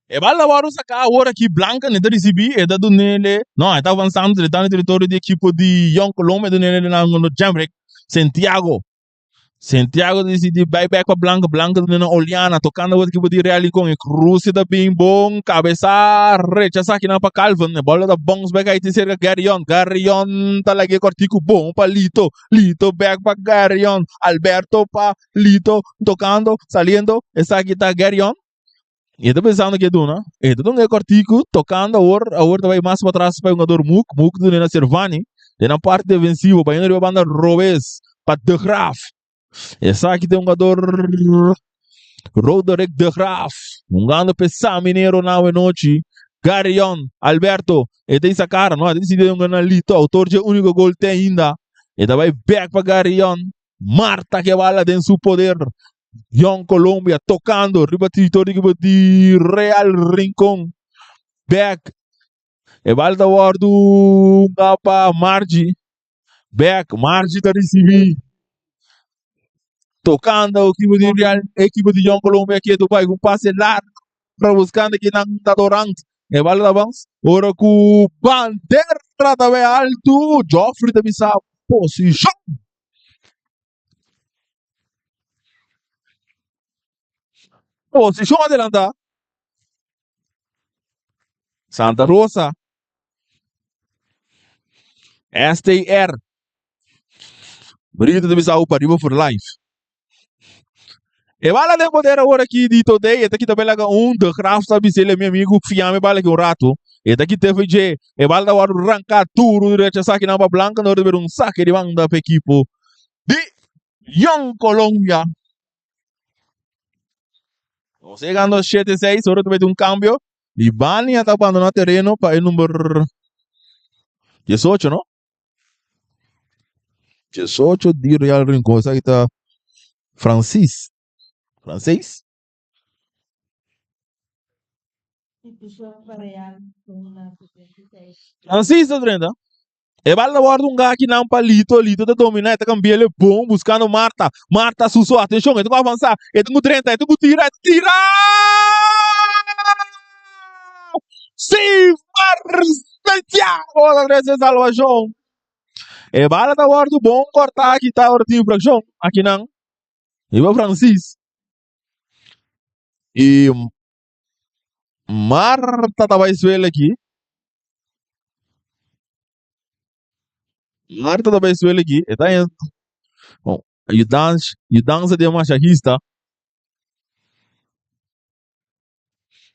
E bal a wòrdu saká awor aki Blanca ne ta risibí e ta dunele no e ta avansando e ta na teritorio di ekipo di Jong Colombia e ta dunele na Jamrek Santiago Santiago ta disidí bai bèk pa Blanca Blanca ta duna na Oliana tokando awor ekipo di Real Rincon e kruse ta bin bon kabesa rechasá kinan pa Calvin e bòl ta bòns bèk ahí tin serka Garion Garion ta lag'é kòrtiku bon pa Lito Lito bek pa Garion. Alberto pa Lito tocando, saliendo. Esaki ta Garion. Y e ta pensando ke duna. E ta duna e cortico tocando awor. Awor ta bay mas pa atras pa e hungador Muk. Muk ta duna na Servani. Den nan parti defensivo. Bayendo riba banda robes pa De Graaf. Esaki ta e hungador Roderick De Graaf. Hungando pa e San Minero na awenochi. Garion, Alberto, e ta isa cara, no, e ta decidi un gana Lito, autor dje unico gol te ainda. E ta bai back pa Garion. Marta ke bala den su poder. Jong Colombia tocando riba territorio equipo di Real Rincon. Back. E bala ta wordo pa Margie. Back. Margie ta ricibi. Tocando equipo di Real, equipo di Jong Colombia ketu bai un pase largo buscando ki nan ta Dorant. E bala ta bans. Ora ku bandera ta bai alto. Joffrey ta bisa posicion. Posicion adelanta. Santa Rosa. STR. Brito ta bisa pa riba for life. E bala den poder awor aki di Todé. E ta kita belaga un. De Graaf ta bisele mi amigo fiame bala aki un rato. E ta kita FG. E bala ta wòrdu ranká duru rechasá kinan pa Blanca no riba un sake di banda pa ekipo di Jong Colombia. Nos llegando 7-6, ora ta mete un cambio. Libania ta abandoná tereno pa e number 18, no? 18 di Real Rincon. Esaki ta Francis. Francis? Francis ta drenta. E bal ta wòrdu un gaki nan pa Lito. Lito ta dominá, e ta kambia el e bon buskando Marta. Marta suso, atenshon, e ta ku avansá, e ta ku drenta, e ta ku tira, e ta tira! Silmar Santiago ta trese salvashon. E bala ta wòrdu bon kòrtá aki ta ora tin infrakshon akinan riba Francis. I Marta ta bai suela aki. Marta ta bai suela aki. E ta en bon, ayudans, yudansa di e masahista.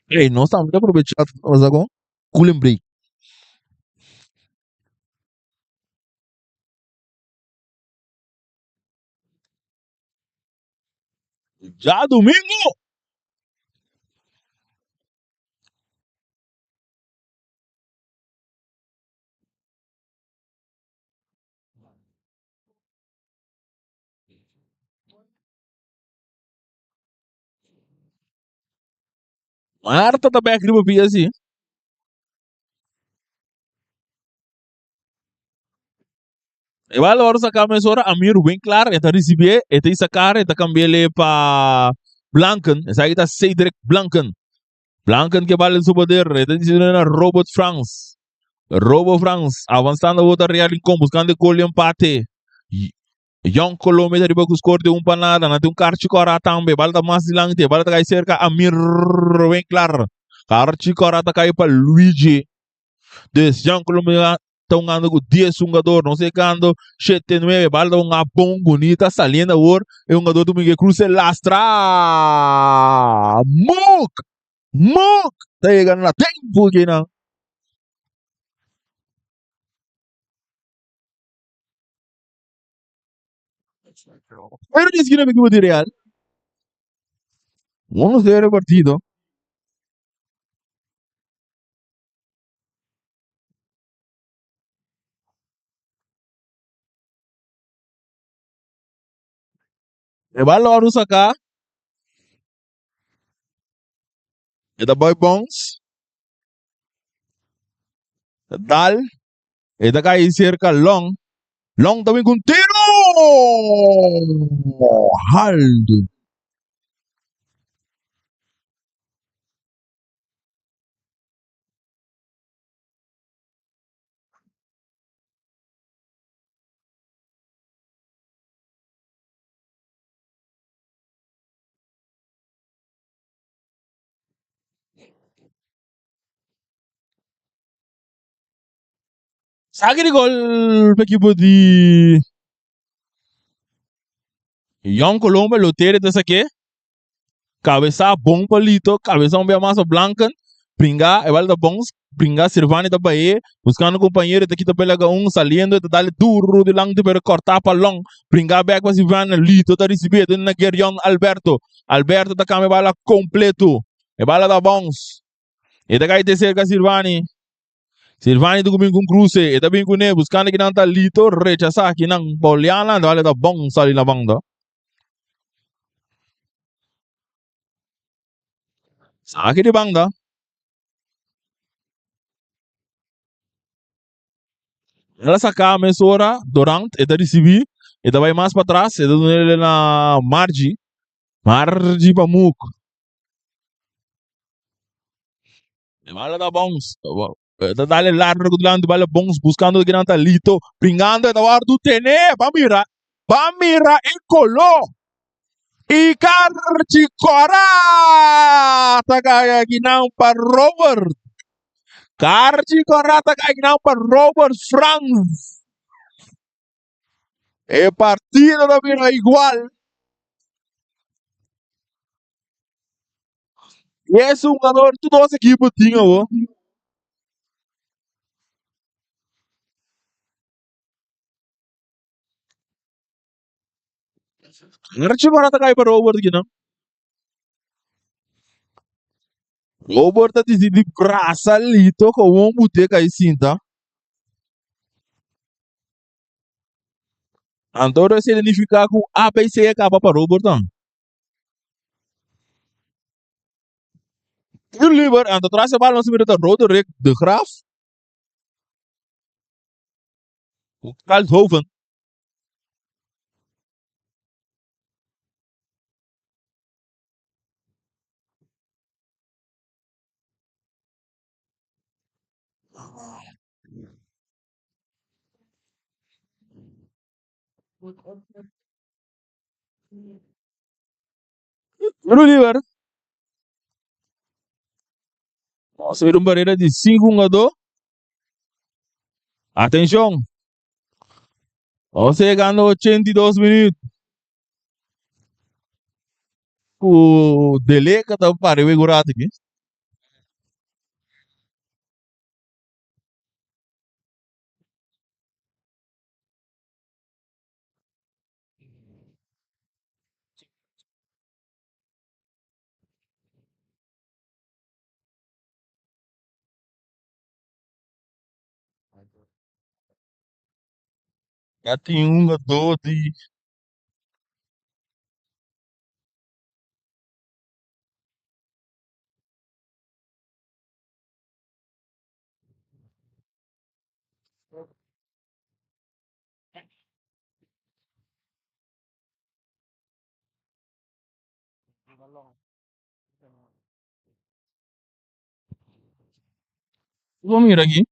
Ey, nos tambe ta aprovecha nos con cooling break. Djadumingu! Marta ta bek riba pia si. E bal ora saca mesora Amir Winklar e ta ricibié, e ta sacar, e ta cambiele pa Blanken. Esaki ta Cedric Blanken. Blanken ke bal en su poder, e ta diciendo na Robert Frans. Robo Frans avanzando bota Real Rincón buscando e gol di empate. Young Colombia ta riba ku score di un pa nada. Nan tin un karchi kòrá tambe. Bal ta mas dilanti. Bal ta kai serka Amir Winklar. Karchi kòrá ta kai pa Luigi. Dus Young Colombia ta hungando ku 10 hungador. Nos yegando 7-9. Bal ta hunga bon bunita saliendo awor. E hungador di Miguel Cruz se lastra. Muk! Muk! Ta yega na tempo kinan. Pero di esquina equipo di Real. 1-0 partido. E bal lòru saká. E ta bai bòns. Ta dal. E ta kai serka Long. Long ta bin ku un tiro! Haltu. Saki di gol pa ekipo di Jong Colombia Loteria ta sake. Kabesa bon pa Lito, kabesa un bia mas pa Blanken. Bringa, e bal ta bon, bringa Sirvani ta bae, buscando compañero, ta kita pela un, saliendo, ta dale duro dilanti pero corta pa Long. Bringa bek pa Sirvani, Lito ta ricibi, ta na Gerion Alberto. Alberto ta cambia bala completo. E bala ta bons. E ta kai te serka Silvani. Silvani ta kumin ku un kruse. E ta bin kuné buskando kinan ta Lito rechasá kinan Poliana. Dale ta bon sali na banda. Saki di banda. El a saca mesora Dorant, e ta ricibi, e ta bay mas patras, e ta dunele na Margie, Margie pa Mook. E bala ta bons, e ta dale largo dilanti, bala bons buscando kinan ta Lito, bringando e ta wordo tene, ba mira, ba mira e colo. Y Carchi Cora ta cay akinan pa Robert. Carchi Cora ta cay akinan pa Robert Frans. E partido ta bira igual. Y es un jugador, tur dos equipo tin awo. Archie Mora ta kai pa Robert kinan. Robert ta disidi brasa Lito gewoon bute kai sinta. Anto ora esei nifiká ku ABC a kaba pa Robert dan. Tiro liber, anto tras e bal nos mira ta Roderick de Graaf. Ku Kalthoven. Tiro liber. Nos mira un barrera di 5 hungadó. Atenshon! Nos ta yegando 82 minuut. Ku delay ka ta pare wegu rato aki. Ya tin un hungadó di. Bo mira aki.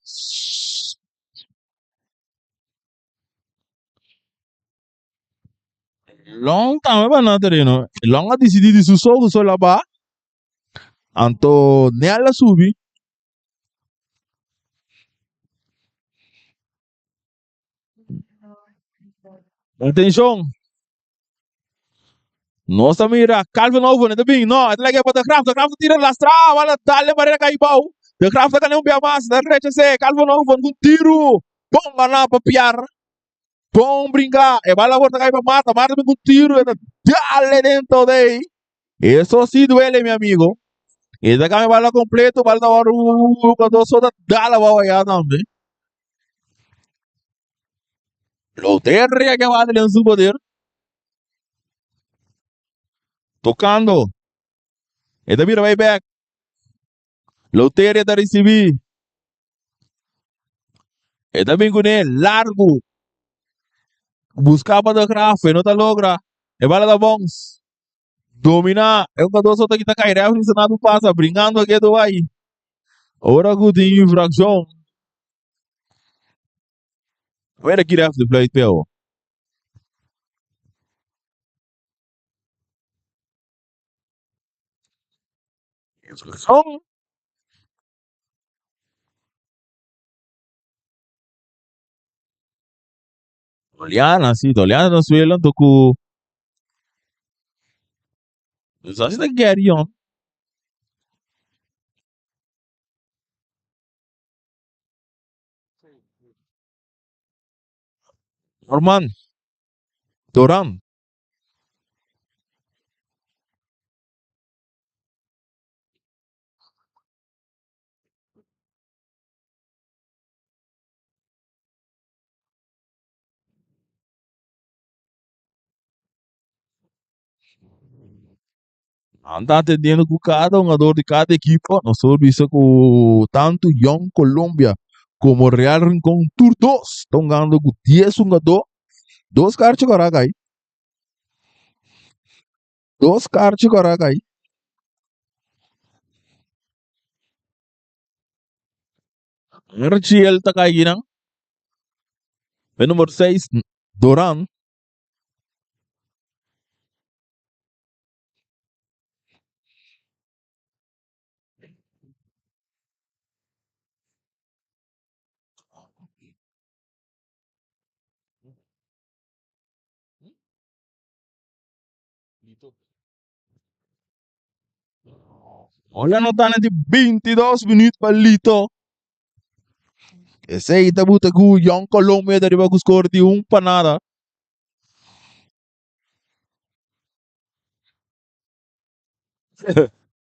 Long tambe pa na tereno. Long a disidí di su so ku so la ba. Anto Nel a subi. Atenshon. Nos ta mira Calvin Oven, e ta bin, no, e ta lag'é pa De Graaf, De Graaf ta tira lastra, bala dal e barera kai bou, De Graaf ta gana un bia mas, ta rechas'é, Calvin Oven ku un tiru, bon ganá pa Piar, bon brinká, e bala awor ta kai pa Marta, Marta bin ku un tiru, e ta dal e dentro dei, eso si duele mi amigo, e ta kambia bala kompleto, bala ta wòrdu hukadó so ta dal abou ayá tambe. Loteria ke bate den su poder. Tocando. E ta bira bay bek. Loteria ta ricibi. E ta bin cune largo. Busca pa de Graaf. E no ta logra. E bala ta bons. Domina. E jugador so ta kita cay. Referee sa nada pasa. Bringando aketo bay. Ora cu tin infraccion. Where ki ref de fluit pe awo? Infraccion. Doliana, si, Doliana na suelo anto ku Sa si ta Gerion. Norman Doran. Nan ta atendiendo ku kada hungador di kada ekipo. Nos por bisa ku tantu Jong Colombia komo Real Rincon tur dos ta hungando ku dies hungadó. Dos karchi kòrá kai. Dos karchi kòrá kai. Archiel ta kai kinan. E number 6 Doran. Hola no ta na di 22 minuut pa Lito. Esey ta buta ku Jong Colombia ta riba ku score di un pa nada.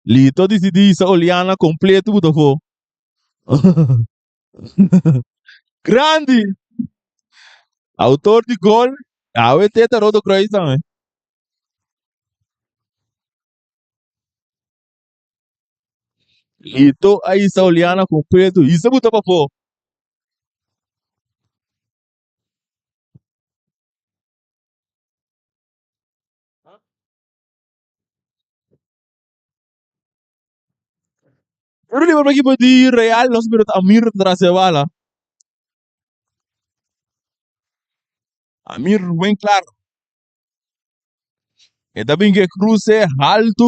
Lito disidí isa Oliana kompleto buta afó. Grandi! Autor di gol, awe te ta Rodo Kruis tambe. Lito a isa Oliana kompleto, isa buta pafó. Pero di por equipo di Real nos mira Amir tras e bala. Amir Winklar. E ta bin ke cruce alto.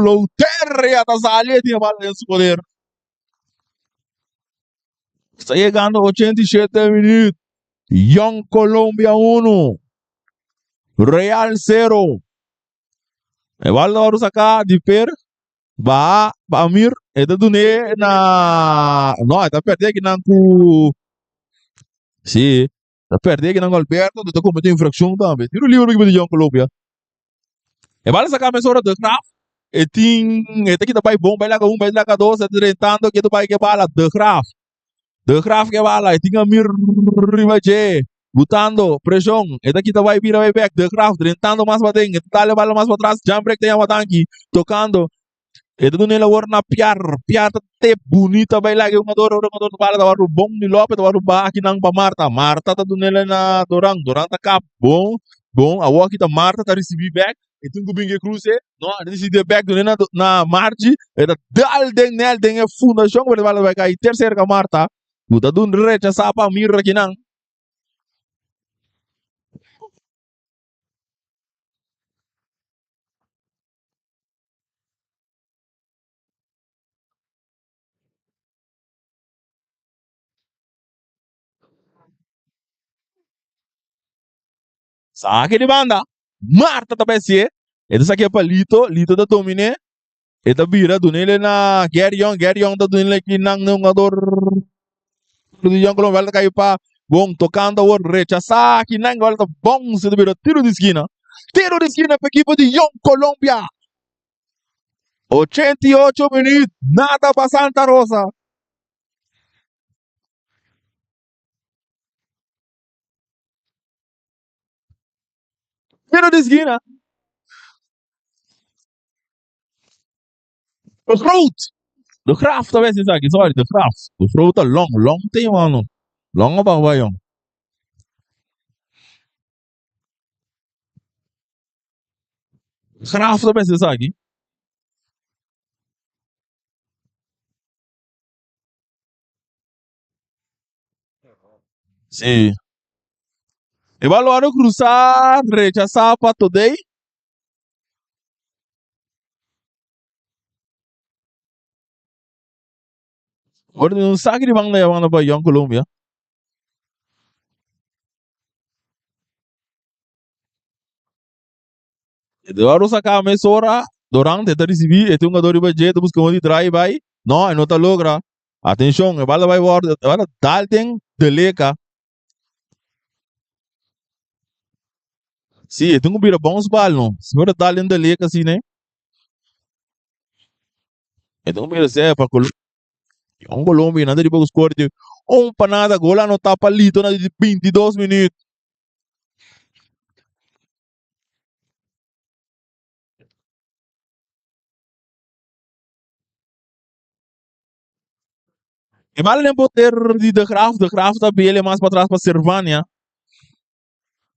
Louter ya ta sali e tin e bala den su poder. Está llegando 87 minuut. Young Colombia 1. Real 0. E bal ta wòrdu saká di Per baha pa Amir. E ta dun'é na no e ta pèrdè kinan ku si ta pèrdè kinan ku Alberto ta kometé infrakshon tambe. Tiro libre pa ekipo di Jong Colombia. E bal a saka mesora De Graaf. E tin e ta kita bai bon bai laga un bai laga dos e ta drentando ke ta bai ke bala De Graaf. De Graaf ke bala e tin Amir riba dje butando preshon e ta kita bai bira bai bek De Graaf drentando mas paden e ta dal e bala mas patras Jambrek ta yama danki tokando e ta duna el awor na Piar Piar ta te bunita bai laga e hungador ora e hungador ta bala ta wòrdu bon di Lopez ta wòrdu baha akinan pa Marta Marta ta duna el na Doran Doran ta kap bon bon awor aki ta Marta ta risibi bek E tin ku bin ke kruse, no, a disidi bek dune na na Margie, e ta dal den nel den e fundashon ku bala bai kai terser ka Marta, ku ta dun rechasá pa Amir akinan. Saki di banda. Marta ta besié. E ta sakia pa Lito. Lito ta dominé. E ta bira dunele na Gerion. Gerion ta dunele ki nan na hungador di Jong Colombia. Bala ta kai pa Bon tocando awor rechasá ki nan bala ta bon se ta bira tiro di skina. Tiro di skina pa ekipo di Jong Colombia. 88 minuut. Nada pa Santa Rosa. Tiro di skina. De Groot. De Graaf ta wes esaki, sorry, De Graaf. De Groot ta long, long te mano. Long op awa jong. Graaf ta wes esaki. Sí. E balon a cruzá, rechasá pa Today. Ora di un saque di banda ya banda pa Young Colombia. Eduardo saca mesora, Dorante ta ricibi, e tin un jugador riba dje, ta busca un di drive bay. No, e no ta logra. Atencion, e bala bay worde, e bala dal den de leka. Si, e tin ku bira bounce bal no. Si no ta dal den de leka asina, e tin ku bira sea pa Colombia. Un Colombia nan ta riba ku score di un pa nada, gol anota pa Lito na di 22 minuut. E bala den poder di De Graaf, De Graaf ta bele mas patras pa Servania.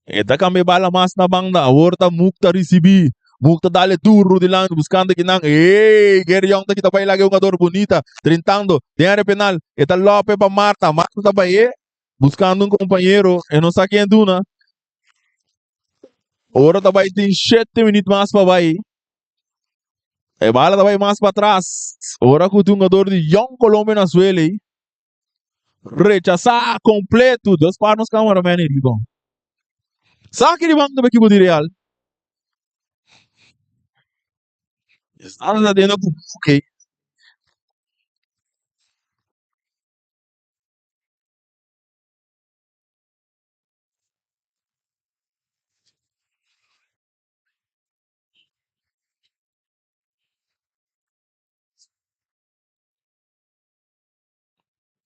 E ta cambia e bala mas na banda, awor ta Muk ta ricibi. Muk ta dale duro dilanti buscando kinan. Ey, Gerion ta kita bay laga e hungador bunita, drentando den area penal. E ta lope pa Marta, Marta ta bay buscando un compañero, e no sa ken duna. Ora ta bai tin shete minuut mas pa bai. E bala ta bai mas pa atras. Ora ku tin un hungador di Jong Colombia na suelo ei. Rechasá kompleto. Dos par nos cameraman ei riba. Saki di banda pa ekipo di Real. Esnan ta teniendo ku buke.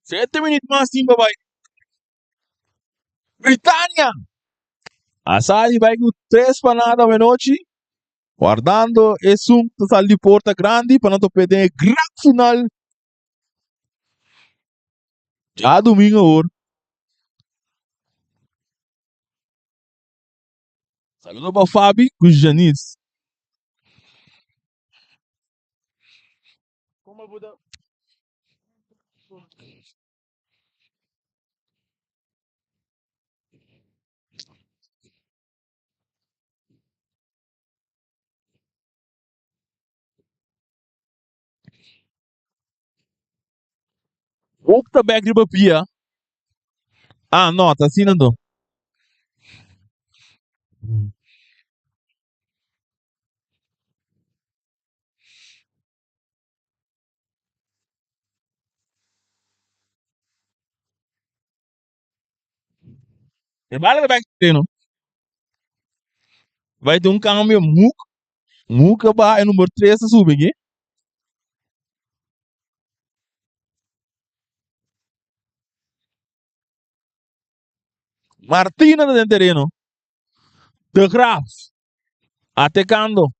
Sete minuut mas tin pa bai. Britania a sali bai ku tres pa nada menochi, wardando esun ta sali di porta grandi pa nan tope den e gran final djadumingu awor. Saludo pa Fabi ku Janice. Hoek ta bek riba pia. Ah, no, ta asina anto. E bala ta bek tereno. Bai tin un cambio Mook. Mook a baha e number 3 ta subi aki. Martina ta den tereno. De Graaf atacando.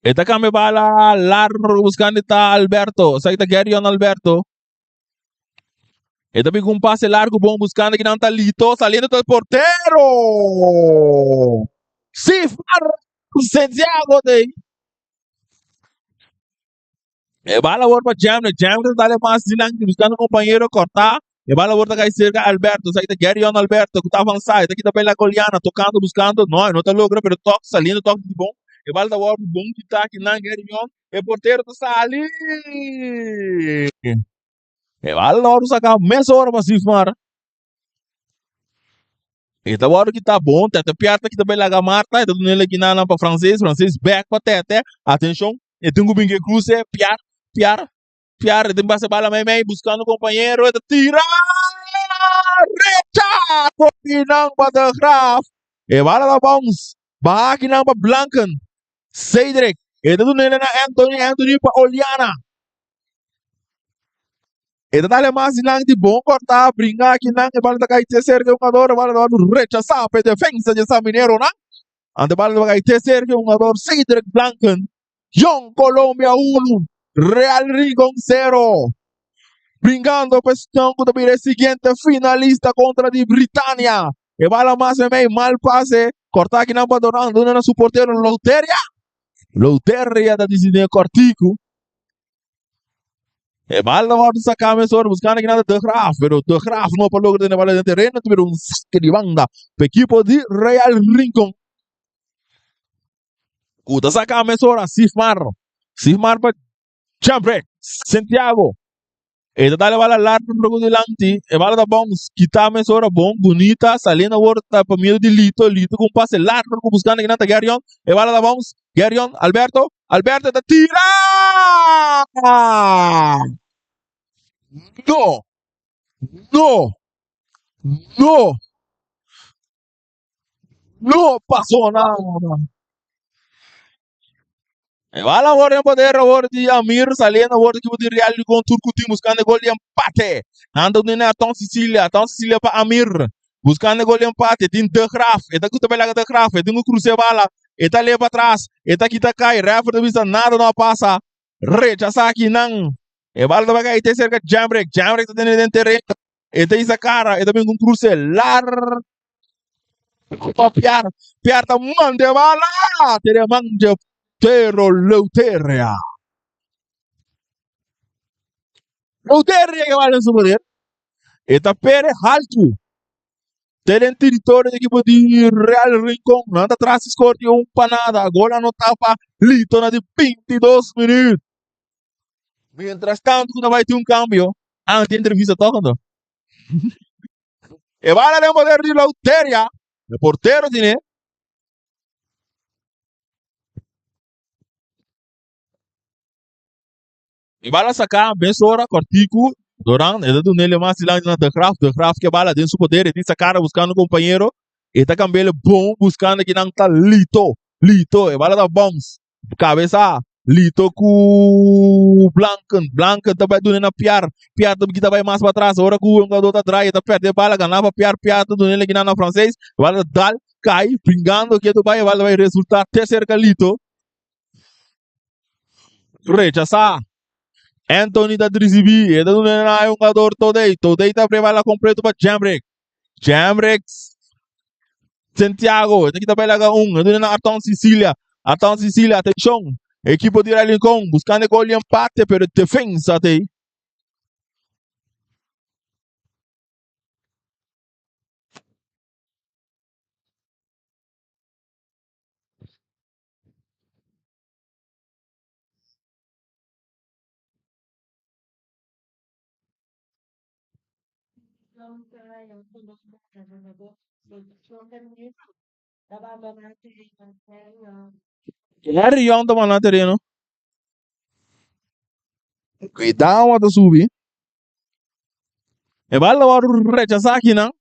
E ta cambia bala largo buscando ta Alberto. Esaki ta Gerion Alberto. E ta bin ku un pase largo bon buscando kinan ta Lito saliendo ta portero. Sifar Santiago de. E bala awor pa Jamne. Jamne ta dale mas dilanti buscando compañero corta. E bala awor ta kai cerca Alberto. Esaki ta Gerion Alberto ku ta avansa. E ta kita bela Goliana tocando buscando. No, e no ta logra pero tok saliendo tok di bon. E bala ta wòrdu bon kita kinan Gerion. E portero ta sali. E bala ta wòrdu saka mesora pa Sifmar. E ta wòrdu kita bon. Tete Piar ta kita bela Marta. E ta duna el kinan pa Frances. Frances back pa Tete. Atenshon. E tin ku bin ke kruse. Piar, Piar, Piar. E tin pasa bala mei mei buskando kompañero. E ta tira. Rechaso kinan pa De Graaf. E bala ta bounce. Baha kinan pa Blanken. Cedric. E ta duna el na Anthony. Anthony pa Oliana. E ta dale mas dilanti. Bon korta. Bringa kinan. E bala ta kai te serka e hungador. E bala ta wòrdu rechasá pa e defensa di e Samineronan. Ante bala ta kai te serka e hungador Cedric Blanken. Jong Colombia 1, Real Rincon 0. Bringando pa esnan ku ta bira e siguiente finalista kontra di Britania. E bala mas meimei, mal pase. Korta akinan pa Doran, duna na su portero Louteria. Louteria ta disidí kòrtiku. E bala ta wòrdu saká mesora buskando akinan ta De Graaf, pero De Graaf no por logra tene bala den tereno, ta bira un sake di banda pa ekipo di Real Rincon. Ku ta saka mesora Sifmar. Sifmar pa Chambre Santiago. E ta dale bala largo dilanti. E bala ta bounce. Kita mesora bon bunita. Saliendo awor ta pa medio di Lito. Lito ku un pase largo buscando kinan ta Gerion. E bala ta bounce. Gerion, Alberto. Alberto ta tira! No! No! No! No pasó nada. E bala awor den poder awor di Amir saliendo awor di equipo di Real Rincon tur cu tin buscando e gol di empate. Nan ta duna Aton Cecilia, Aton Cecilia pa Amir. Buscando e gol di empate tin De Graaf, e ta gusta bela De Graaf, e tin cu cruza e bala, e ta leba atras, e ta kita cay, referee ta bisa nada no a pasa. Rechasa aki nan. E bala ta bai kai te serka Jamrek. Jamrek ta tene den tereno. E ta isa kara, e ta bin ku un kruse largo pa Piar. Piar ta manda e bala te den man dje portero Leuteria. Leuteria ke bala den su poder. E ta pere haltu. Te den teritorio di ekipo di Real Rincon. Nan ta tras di skor di un pa nada. Gol anotá pa Lito na di 22 minuut. Mientras tanto ku ta bai tin un kambio. Ah, tin entrevista tòg anto. E bala den poder di Lauteria. E portero tine. E bala saká mesora kòrtiku. Doran e ta dun'el e mas dilanti na De Graaf. De Graaf ke bala den su poder. E tin sakada buskando kompañero. E ta kambi'el bon buskando kinan ta Lito. Lito. E bala ta bounce. Kabesa Lito ku Blanken. Blanken ta bai dune na Piar. Piar ta kita bai mas pa atras. Ora ku un jugador ta draai, e ta perde bala, gana pa Piar. Piar ta dune kinan na Franseis. Bala ta dal, kai, bringando ketu bai. Bala ta bai resulta te serka Lito. Rechasa. Anthony ta risibi. E ta dune na e jugador Todey. Todey ta abri bala kompleto pa Jamrick. Jamrick Santiago, e ta kita bai laga un, e duna na Arton Sicilia. Arton Sicilia, atenshon. Ekipo di Real Rincon buskando e gol di empate, pero defensa ta ei. Henry Young ta manda tereno. Cuidao a ta subi. E bal ta wòrdu rechasá akinan.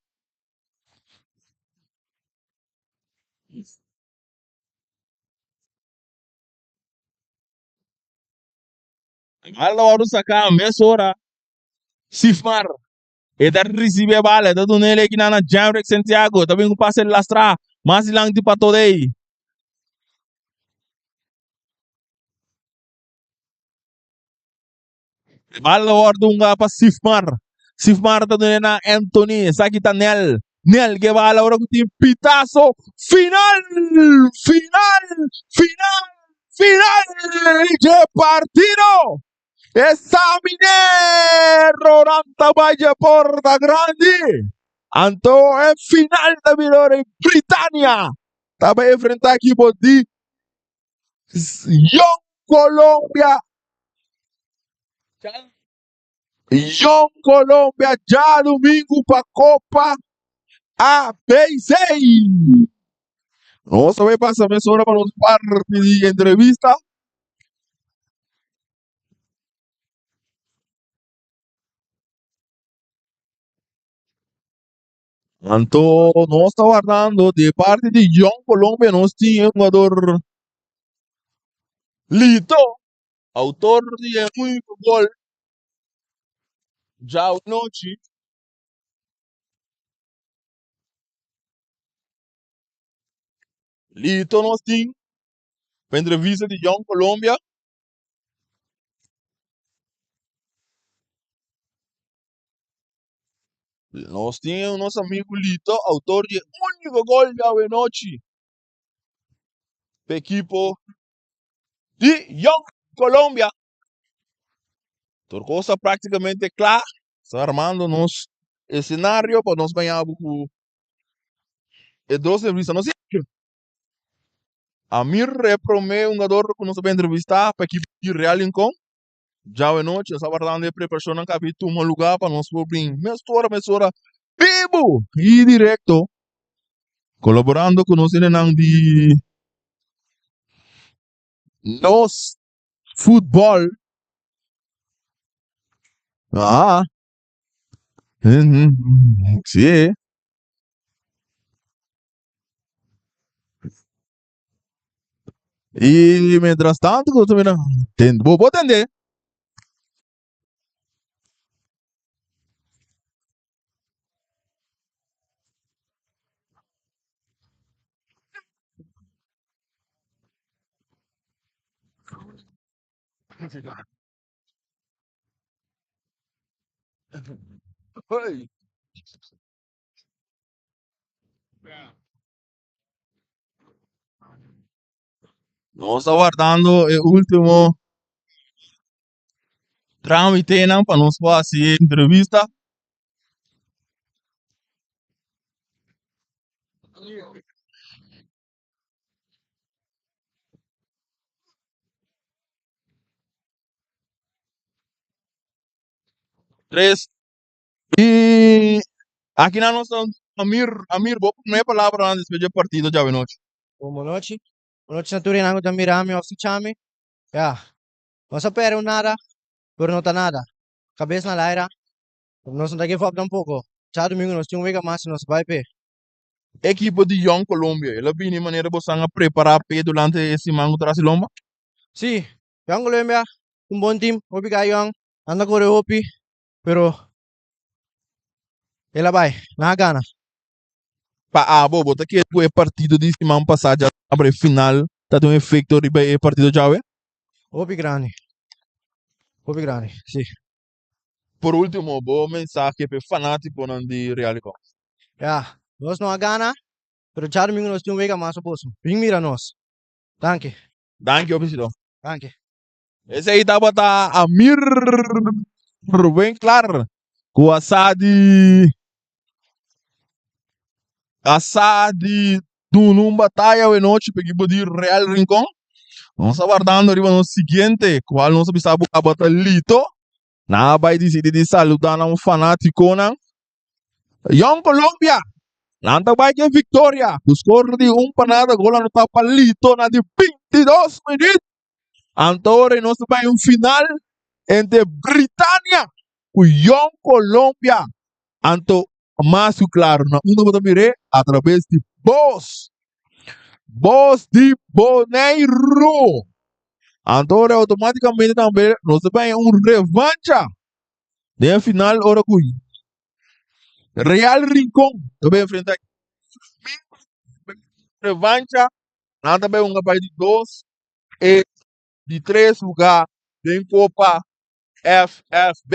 E bal ta wòrdu saká mesora. Sifmar, e ta risibi e bala, e ta duna el ekinan na Jenrick Santiago, ta bin ku pase lastrá mas dilanti pa Todey. E bala ta wòrdu hunga pa Sifmar. Sifmar ta duna na Anthony, esaki ta Nel. Nel ke bala ora ku tin pitaso final! Final! Final! Final dje partido! Examine Roran ta bai dje porta grandi. Anto e final ta bira ora i Britania ta bai enfrenta ekipo di Young Colombia. Young Colombia djadumingu pa Copa ABC. Nos ta bai pasa mesora pa nos parti di entrevista. Anto nos ta wardando di parti di Jong Colombia nos tin e jugador Lito, autor di e único gol djawe nochi. Lito nos tin pa entrevista di Jong Colombia. Nos tin nos amigo Lito, autor di e único gol di awe nochi pa ekipo di Jong Colombia. Tur cos ta prácticamente cla. Sta armando nos escenario pa nos baña ku e dos entrevista. Nos Amir e prome hungador ku nos a bin entrevistá pa ekipo di Real Rincon. Djawe nochi nos a wardando e preparashonnan ku a bin tuma lugá pa nos por bin mesora mesora bibu i direkto kolaborando ku nos hendenan di Nos Futbòl. Ah, si. Y mientras tanto, ku ta mira, ten, bo bo tende. Nos ta wardando e ultimo tramitenan pa nos por hasi e entrevista. Tres. I aki nan nos ta Amir, Amir, bo promé palabranan despues dje partido djawe nochi. Bon bonochi. Bonochi na tur esnan ku ta mira mi òf skucha mi. Ya, nos a pèrdè un nada, pero no ta nada. Kabes na laira, nos no ta give up tampoko. Djadumingu nos tin un wega mas i nos bai p'e. Ekipo di Jong Colombia, el a bini manera bosan a prepará p'e durante e siman ku ta hasi lomba? Sí, Jong Colombia un bon team, hopi guy yong, nan ta kore hopi, pero el a bai, nan a gana. Pa abo, bo ta kere ku e partido di siman pasá dja abra e final ta tin un efekto riba e partido djawe? Hopi grandi, hopi grandi, sí. Por último, bo mensahe pa e fanátikonan di Real Rincon. Ya, nos no a gana, pero djadumingu nos tin un wega mas pa boso. Bin mira nos. Danki. Danki, hopi Sidon. Danki. Esei tabata Amir Winklar ku a sa di a sa di duna un bataya awenochi pa ekipo di Real Rincon. Nos ta wardando riba nos siguiente kual nos a bisa bo tabata Lito. Nan a bai disidi di saluda nan fanatikonan. Young Colombia nan ta bai ku e viktoria ku skor di un pa nada gol anotá pa Lito na di 22 minüt. Anto ora nos ta bai un final entre Britania ku Young Colombia. Anto mas ku klaro na unda bo ta mir'é atraves di bos. Bos di Boneiru. Anto ora automáticamente tambe nos ta bai un revancha den e final ora ku Real Rincon ta bai enfrenta revancha. Nan ta bai hunga bai di dos e di tres lugar den Copa FFB.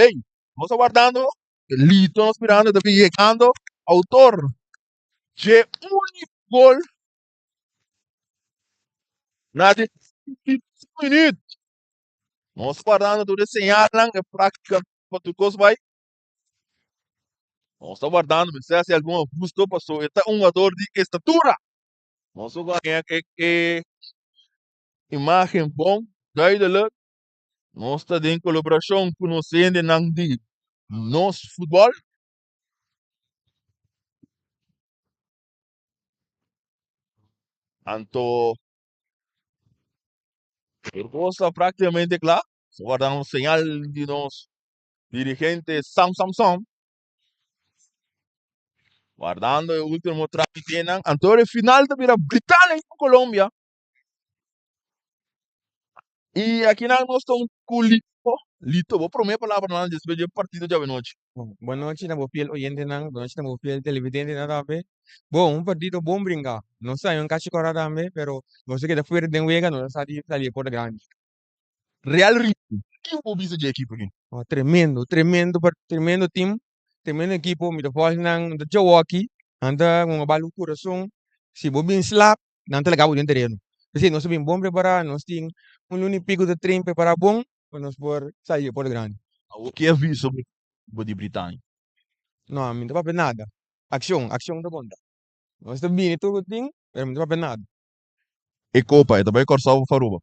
Nos ta wardando, Lito nos mirando ta bin yegando, autor dje único gol na di minuut. Nos ta wardando tur e señalnan, e práctica pa tur cos bai. Nos ta wardando, mester haci algun ahusto paso e ta un jugador di estatura. Nos a haña e imagen bon, duidelijk. Nos ta den kolaborashon ku nos hendenan di Nos Futbòl. Anto tur kos ta práktikamente kla. Nos ta warda un señal di nos dirigente Sam Samson. Wardando e ultimo tramitenan. Anto e final ta bira Britania ku Colombia. I akinan nos ta un ku Lito. Lito, bo prome palabranan despues di e partido djawe nochi. Bon, bon nochi na bo fiel oyentenan, bon nochi na bo fiel televidentenan tambe. Bon, un partido bon bringa. Nos a haña un kachi kòrda tambe, pero nos a keda fuera den wega, nos a sa di sali e porta grandi. Real Rincon, kin bo bisa dje ekipo aki? Oh, tremendo, tremendo, tremendo team, tremendo ekipo. Mi ta volg nan, nan ta djawoki, nan ta hunga bal ku kurason. Si bo bin slap, nan ta laga bo den tereno. P'esei nos ta bin bon prepará, nos tin un luna i pico ta train prepará bon pa nos por sali e porta grandi. Awor ki aviso bo bo di Britania? No, mi no ta papia nada. Akshon, akshon ta konta. Nos ta bini tur ku tin, pero mi no ta papia nada. E kopa e ta bai Kòrsou òf Aruba?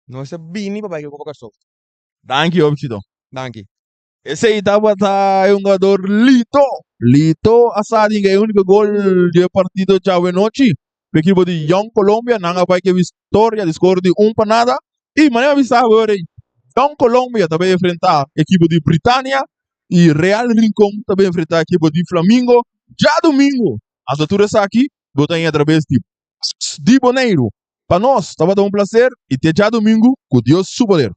Nos a bini pa bai ku Kopa Kòrsou. Danki hopi Chito. Danki. Esei tabata e hungador Lito. Lito a sa di e úniko gol di e partido djawe nochi. P'e ekipo di Young Colombia nan a bai ku e viktoria di skor di un pa nada. I manera mi sa awor ei Young Colombia ta bai enfrentá ekipo di Britania i Real Rincon ta bai enfrentá ekipo di Flamingo djadumingu. Anto tur esaki bo ta haña atrabes di di Boneiru. Pa nos tabata un placer y te djadomingo cu Dios su poder.